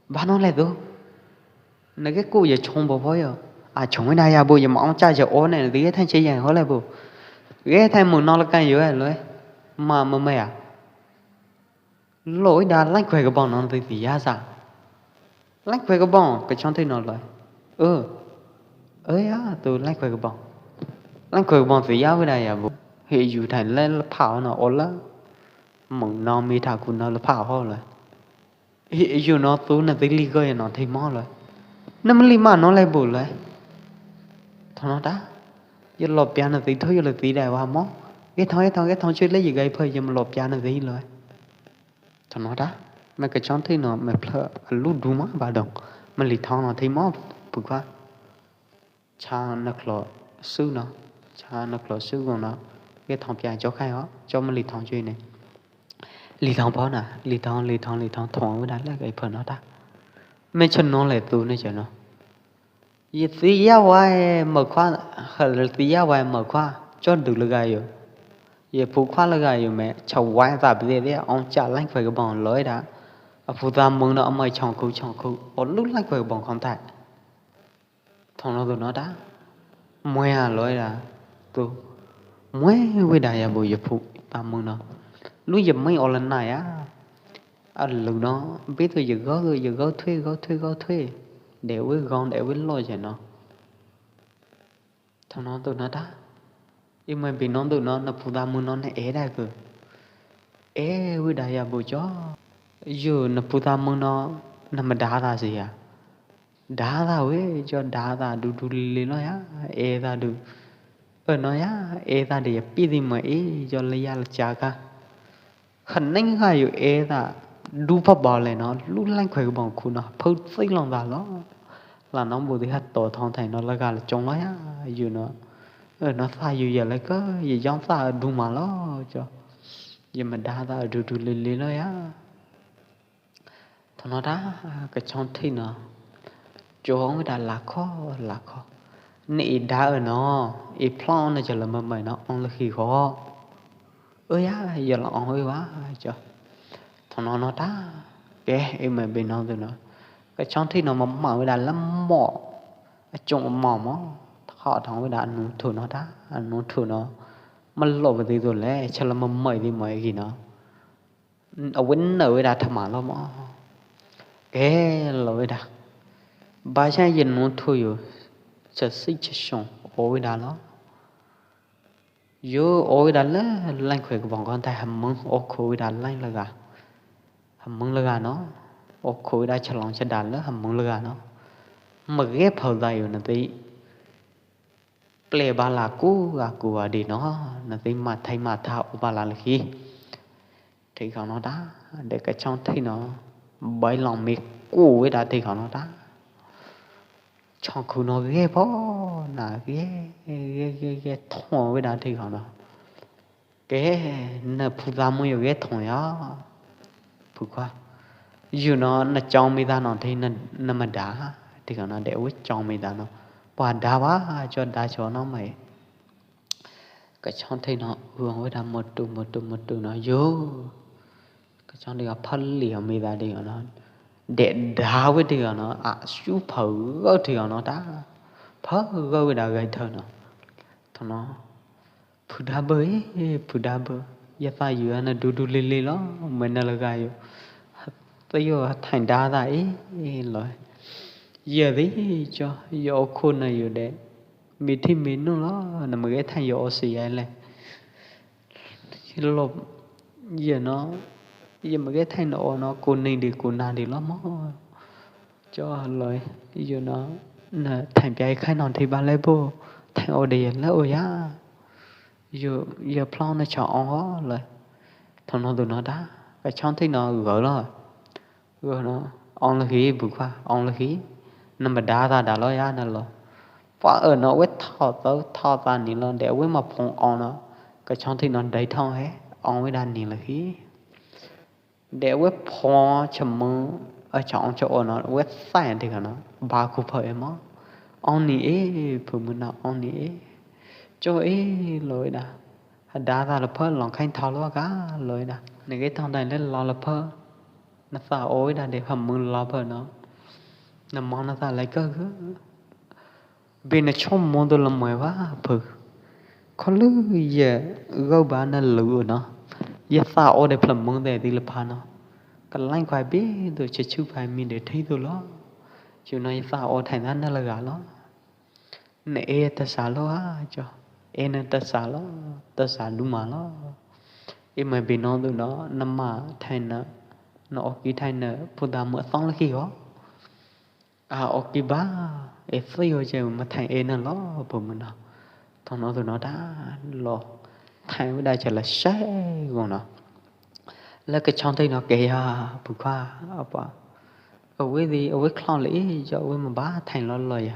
Ba no le tu. Na ge ku ye chong bo bo yo. A chong we na ya bo ye ma ong cha ye o ne ge thaiñ chi yai ho le bo. Ge thaiñ mui no lơ kan yo le. Ma ma ma ya. Lo i da lanh khoi kbong no ti ti ya sa. Lanh khoi kbong, ka chong thei no lo. Ơ. Ơ ya, tu lanh khoi kbong. Lanh khoi kbong ti ya we da ya bo. He yu thai le pha no o la. Mung no mi tha ku no le pha ho lo. He yu no tu na ti li ko ya no thei mo lo. Na ma li ma no le bo lo. Tho no ta. Ye lo pia na ti tho ye lo ti da wa mo. Ye thong, ye thong, ye thong chui le ye gai pha ye ma lo pia na ti lo. Tho no ta, me ka chong thei no me phlơ a lu du ma ba dong. Me li thong no thei mo pu kwa. Cha na klo su no, cha na klo su gong no. Ge thong pia cho khai ho, cho me li thong chui ne. Li thong pho na, li thong, li thong, li thong, thong we da le gai pha no ta. Me chon no le tu ne cho no. Ye ti ya wai mơ khua, hơ ti ya wai mơ khua, chot đưk lơ ga yo. Ye phu khua lơ ga yo me, cha wai ta bi de de, ong cha lanh khoi kbong lo i da. A phu ta mung no a mai chong khu, chong khu, o lu lanh khoi kbong khong thai. Thong no tu no ta. Mue a lo i da. Tu. Mue we da ya bo ye phu ta mung no. Lu ye mai o la na ya. A lu no, bi tu ye gau, ye gau thue, gau thue, gau thue. De we gong, de we lo ye no. Tho no tu no ta. I mai bi no tu no, na phu ta mung no na e da ku. E we da ya bo cho. Yu na phu ta mung no, na ma da ta si ya. Da ta we, cho da ta du du li li no ya, e ta du. Ơ no ya, e ta de ya pi di ma e, cho le ya la cha ka. Khân neng ha yu e ta du pha ba le no, lu lanh khoi kbong khu no, phau tsi long ta lo. La no bu di ha to thong thai no la ga la chong lo ya, yu no. Ơ no sa yu ya le ka, ye yong sa du ma lo, cho. Ye ma da ta du du li li lo ya. Tho no ta, ka chong thei no. Cho ong da la kho, la kho. Ni i da ơ no, i phlong no cho la ma mai no, ong la khi kho. Ơ ya, ya la ong ơ wa, cho. Tho no no ta, ke, i mai bi no tu no. Ka chong thei no ma ma we da la mo. A chung mo mo. Tho thong we da nu thu no ta, nu thu no. Ma lo ba di tu le, cho la ma mai di mai khi no. A win nơ we da tha ma lo mo. Ke lo we da. Ba cha yin mo thu yu. Cha si cha shong. O we da lo. Yu o we da le, lanh khoi kbong kon thai ha mung, o khu we da lanh la ga. Ha mung la ga no. O khu we da cha long cha da le, ha mung la ga no. Ma ge phau da yu na ti. Ple ba la ku, ga ku a di no, na ti ma thai ma tha u ba la la khi. Thei khong no ta, de ka chong thei no, bai long mi ku we da thei khong no ta. Chong khu no ge pho, na ge, ge, ge, ge thong we da thei khong no. Ke, na phu ta mung yo ge thong ya. Phu khua. Yu no, na chong mi ta no thei na, na ma da. Thei khong no de u chong mi ta no. Pa da ba, cho da cho no mai. Ka chong thei no, u ong we da mo tu, mo tu, mo tu no, yu. Ka chong thei ka pha li mi ta thei no. De da we thei no, a su pha gau thei no ta. Pha gau we da gai thơ no. Thơ no. Phu da bơ, ê, phu da bơ. Ya ta yu a na du du li li lo, mai na la ga yu. Ta yu a thain da ta, ê, ê, lo. Ya di, cho, ya o khun na yu de. Mi thi mi nu lo, na ma ge thain ya o si ya le. Lo, ya no, ya ma ge thain na o no, ku ning di, ku na di lo mo. Cho lo, ya no, na thain pia khai non thi ba le bo. Thain o de ya le o ya. Yo, yo phlong na cha ong ho le. Thong no tu no ta, ka chong thoi no gao lo. Gao no, ong lo hi bu kha, ong lo hi. Nam ba da ta da lo ya na lo. Pwa ơ no wet tho tơ tho ta ni lo, de wet ma phong ong no. Ka chong thoi no dai thong he, ong wet da ni lo hi. De wet phong cha mơ, ơ cha ong cha o no, wet sai an thoi ka no. Ba khu pho e mo. Ong ni e, phu mơ na ong ni e. Cho e lo wet da. Ha da ta lo pho long khain tho lo ka lo wet da. Nè ke thong dai le lo lo pho. Na sa o wet da de pha mơ lo pho no. Na mo na sa lai ka gơ. Be na chong mo do lo mai wa phu. Kho lu ye gao ba na lu no. Ye sa o de pha mơ de di lo pha no. Ka lain khoi be do che chu phai mi de thei do lo. Chu no ye sa o thai na na la ga lo. Nè e ta sa lo a cho. E na ta sa lo, ta sa du ma lo. E mai be no du no, na ma thai na, na o ki thai na, phu da mơ song lo ki ho. A o ki ba, e soi ho che ma thai e na lo, phu mơ no. Thong no du no da lo. Thai wet da cha la sai gong no. Lơ ka chong thoi no ke ya, phu kha, a pa. Ơ wet di, ơ wet khlong le e, cho wet ma ba thai lo lo ya.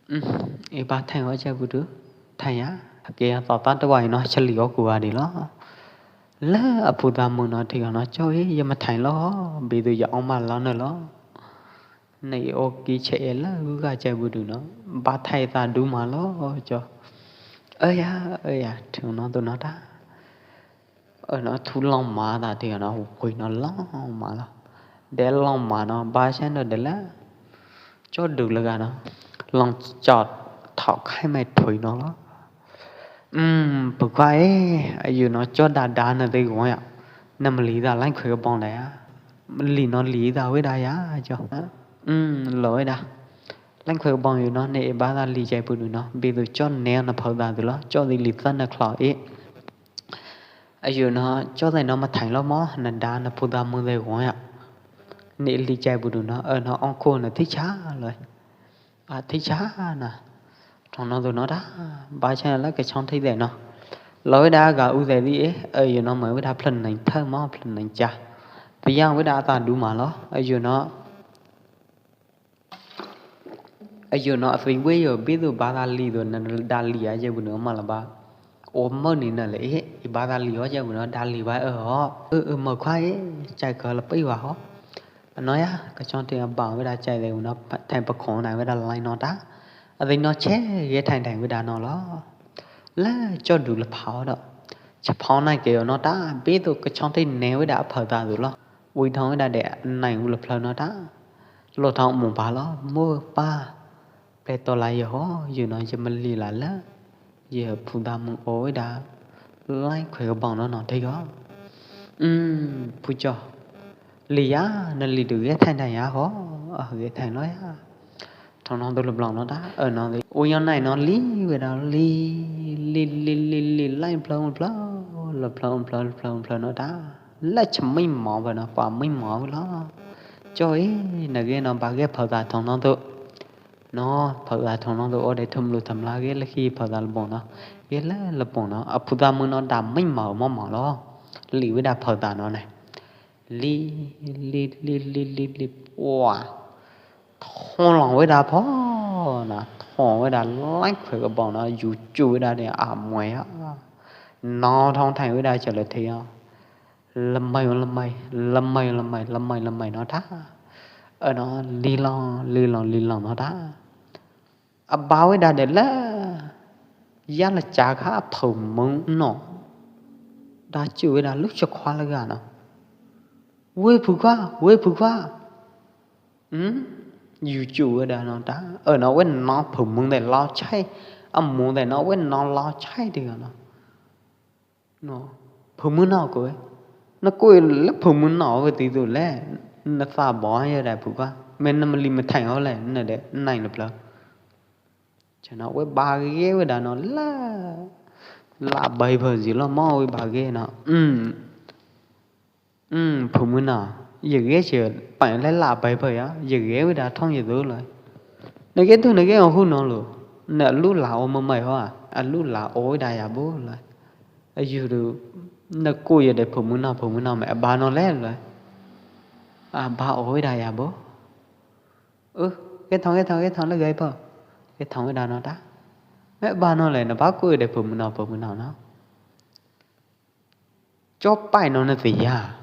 Ơ, e ba thai o cha bu du. Thai ya. Ke ya to ta ta wai no cha li o ku a di lo. Lơ a phu da mơ no thoi no cho e, ya ma thai lo. Be du ya ong ma lo na lo. Nè o ki che e lơ gu ga cha bu du no. Ba thai ta du ma lo cho. Ơ ya, ơ ya, thong no du no ta. Ơ no thu long ma ta thoi no, hui no long ma lo. De long ma no, ba cha no de la. Cho du la ga no. Long cho thok khai mai thui no lo. Ưm, phu kha e, a yu no cho da da na de gong ya. Na ma li da lain khoi ka bong da ya. Li no li da wet da ya, cho. Ưm, lo wet da. Lain khoi ka bong yu no, nè e ba da li chai bu du no. Be du cho nè na phao da du lo, cho di li sa na khlong e. A yu no, cho dai no ma thai lo mo, na da na phu da mơ dai gong ya. Nè li chai bu du no, ơ no ong ko na thi cha lo. A thi cha na. Thong no du no da, ba cha la ka chong thoi dai no. Lo wet da ga u dai di e, ơ yu no mai wet da phlan nai thơ mo, phlan nai cha. Pi yang wet da ta du ma lo, ơ yu no. Ơ yu no a sui wet yo, be du ba da li du na da li a ye bu no ma la ba. O mơ ni na le e, i ba da li ho ye bu no da li ba ơ ho. Ơ, ơ mơ khoi e, chai ka la pai wa ho. Ơ no ya, ka chong thoi a ba wet da chai de no, thai pa khong na wet da lai no ta. A de no che, ye thai thai wet da no lo. Lơ cho du la phao do. Cha phao nai ke no ta, be du ka chong thoi nè wet da phao da du lo. Ui thong wet da de nai u la phao no ta. Lo thong mong ba lo, mơ pa. Ple to la ye ho, yu no ye ma li la la. Ye phu da mơ o wet da. Lain khoi ka bong no no thoi ho. Ưm, phu cho. Li ya, na li du ye thai thai ya ho. A, ye thai lo ya. Thong no du lo blong no ta. Ơ no di. U yo nai no li wet da li. Li, li, li, li, lain phao, phao. Lo phao, phao, phao, phao no ta. La cha mai mo ba no, pa mai mo lo. Cho e, na ge no ba ge phao da thong no du. No, phao da thong no du o de thum lu tham la ge la khi phao da la bong no. Ge la la bong no. A phu da mơ no da mai mo mo mo lo. Li wet da phao da no ne. Li, li, li, li, li, li, wa. Thong long wet da pho na. Thong wet da lain khoi ka bong no. Yu chu wet da ne a muai a. No thong thai wet da cha la thei a. Lamai, lamai, lamai, lamai, lamai, lamai no ta. Ơ no, li long, li long, li long no ta. A ba wet da de la. Ya la cha kha a phao mơ no. Da chu wet da lu cha khwa la ga no. Wei phu kha, wei phu kha. Hm? Yu chu wet da no ta. Ơ no wet no phao mơ de lo chai. A mơ de no wet no lo chai de no. No, phao mơ no ko e. Na ko e la phao mơ no wet ti du le. Na sa bo ya da phu kha. Me na ma li ma thai ho le, na de, nai la pla. Cha no wet ba ge wet da no la. La bai pha ji lo mo wet ba ge no. Hm. Hm, phao mơ no. Ye ge che, pa le la bai pha ya. Ye ge wet da thong ye du lo. Na ge du na ge o hu no lo. Na lu la o ma mai ho a. A lu la o wet da ya bo lo. A yu du Nơ kô yơ đe phư mưn no, phư mưn no me a ba no le le. A ba o wei đa ya bo. Ơ, ke thong, ke thong, ke thong le gai pơ. Ke thong wei đa no ta. Me a ba no le, nơ ba kô yơ đe phư mưn no, phư mưn no no. Chó pai no nơ tì ya.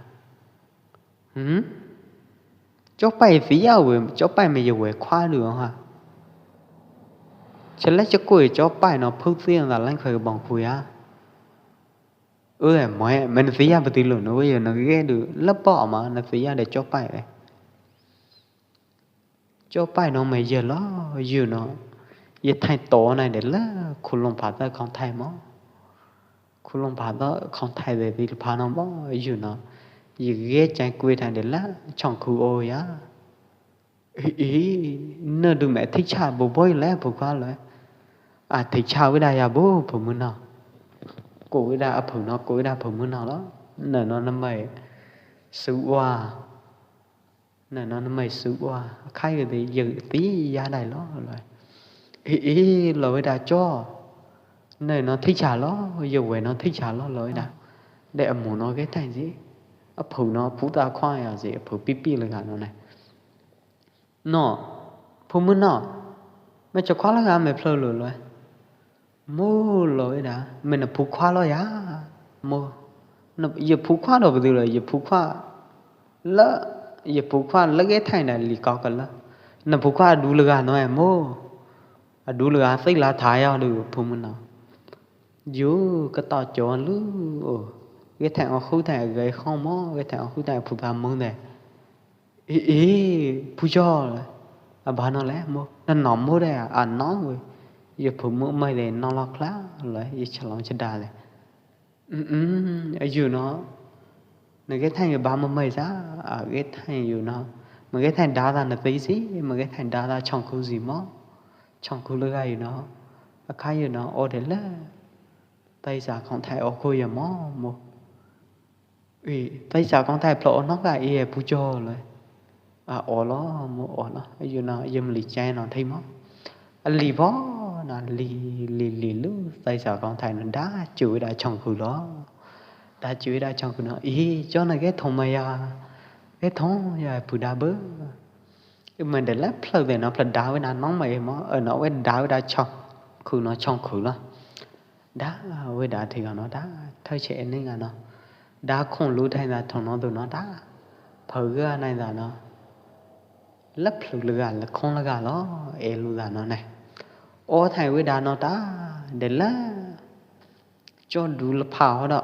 Hm? Chó pai tì ya wei, chó pai me yơ wei khua đu ha. Chơ le chơ kô yơ chó pai no phư tì ya ta lanh khơi bong khu ya. Ơ, mơi, mơi nơ tì ya pơ tì lu nơ wei yơ nơ ge đu, lơ pơ ma nơ tì ya đe chó pai wei. Chó pai no mơi yơ lo, yơ no. Yơ thai to nai đe lơ, khu long pha tơ khong thai mo. Khu long pha tơ khong thai đe tì pha no bo, yơ no. Yơ ge chai kui thai đe lơ, chong khu o ya. Ih, ih, nơ đu mẹ thí cha bo boi le, phư khua le. A, thí cha wei đa ya bo, phư mưn no. Kô wei đa, a phư no, kô wei đa phư mưn no lo. Nơ no nơ mơi sư wa. Nơ no nơ mơi sư wa. Khai kơ tì yơ tì ya đai lo, lo. Ih, ih, lo wei đa chó. Nơ no thí cha lo, yơ wei no thí cha lo, lo wei đa. Đe a mô no ge thai zi. A phư no, phư ta khua ya zi, a phư pi pi le ga no nai. No, phư mưn no. Mơi chơ khua lo ga mơi phlơ lu lo. Mô lo wei đa, mơi nơ phư khua lo ya. Mô. Nơ, yơ phư khua lo pơ tì lo, yơ phư khua. Lơ, yơ phư khua lơ ge thai na li kau kơ lơ. Nơ phư khua a đu le ga no e mô. A đu le ga tì la thai ya đu phư mưn no. Yơ, kơ to chó lu, o. Ge thai o khu thai ge khong mo, ge thai o khu thai phư ta mưn đe. Ih, ih, phư chó le. A ba no le, mô. Nơ no mô đe, a no wei. Yơ phư mưn mơi đe no lo kla le, yơ cha long cha đa le. Ưm, ưm, a yơ no. Nơ ge thai yơ ba mơ mơi sa, a ge thai yơ no. Mơ ge thai đa ta nơ tì zi, mơ ge thai đa ta chong khu zi mo. Chong khu le ga yơ no. A khai yơ no, o đe lơ. Tây sa khong thai o khu yơ mo, mô. Ui, tây sa khong thai phlơ o nok a i e phư chó le. A o lo, mô o lo. Yơ no, yơ mơi li chai no thai mo. A li bo, na li, li, li lu, tây sa khong thai no đa, chu wei đa chong khu lo. Đa chu wei đa chong khu no. Ih, chó nơ ge thong mơi ya. Ge thong ya phư đa bơ. Ơ, mơi đe lơ phlơ đe no, phlơ đa wei đa nong mơi mo. Ơ, no wei đa wei đa chong khu no chong khu lo. Đa wei đa thí ga no đa, thơ che e ning a no. Đa khong lu thai na thong no du no đa. Phơ gơ nai da no. Lơ phlư le ga, lơ khong le ga lo, e lu da no nai. O thai wei đa no đa, đe lơ. Chó du lơ pha ho đo.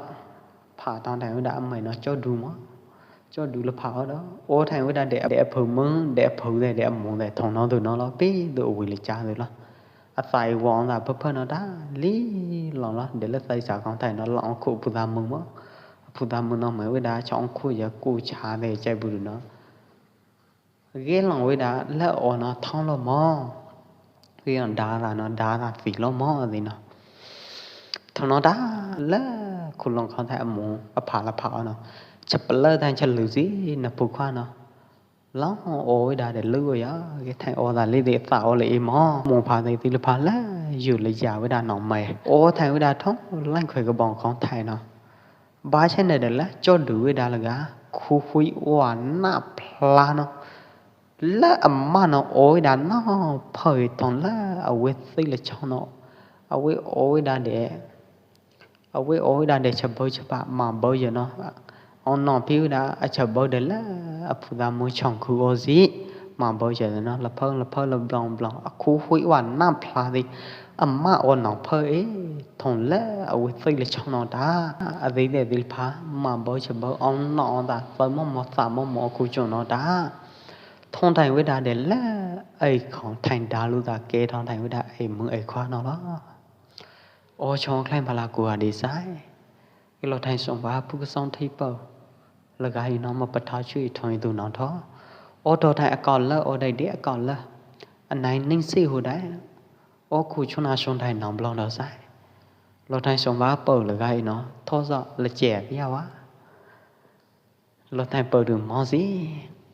Pha tong thai wei đa mơi no chó du mo. Chó du lơ pha ho đo. O thai wei đa đe, đe phư mưn, đe phư đe, đe mô đe thong no du no lo, pi du wei le cha du lo. A tai wong da pơ pơ no đa, li lo lo, đe lơ tai sa khong thai no lo ong khu phư ta mưn mo. Phư ta mưn no mơi wei đa chong khu ya khu cha đe chai bu du no. Ge long wei đa lơ o no thong lo mo. Ge long đa da no, đa da tì lo mo, di no. Thong no đa lơ khu long khong thai a mô, a pha la pha o no. Cha pơ lơ thai cha lu zi, na phư khua no. Long o wei đa đe lu ya, ge thai o da li đe ta o le i mo. Mô pha đe tì le pha lơ, yơ le ya wei đa nong mơi. O thai wei đa thong, lanh khơi kơ bong khong thai no. Ba chai nơ đe lơ, chó du wei đa le ga, khu hui wa na pla no. Lơ a ma no o wei đa no, phơi thong lơ, a wei tì le chong no. A wei o wei đa đe. A wei o wei đa đe cha bơ cha ba, ma bơ yơ no. Ong no pi wei đa, a cha bơ đe lơ, a phư ta mưn chong khu o zi. Ma bơ yơ no, la phơ, la phơ, la blong, blong. A khu hui wa na pla di. A ma o no phơi e, thong lơ, a wei tì le chong no đa. A di đe di pha, ma bơ cha bơ, ong no da, phơi mo mo sa mo mo khu chong no đa. Thong thai wei đa đe lơ, ai khong thai đa lu da ke thong thai wei đa ai mưn ai khua no lo. O chong khlai pha la kua di sai. Ke lo thai song ba phu ke song thi pơ. Le ga i no ma pa tha chui thong i du no tho. O tho thai a kol lơ, o dai di a kol lơ. A nai ning si hu dai. O khu chuna song thai no blong do sai. Lo thai song ba pơ le ga i no. Tho zo le che ya wa. Lo thai pơ du mo si.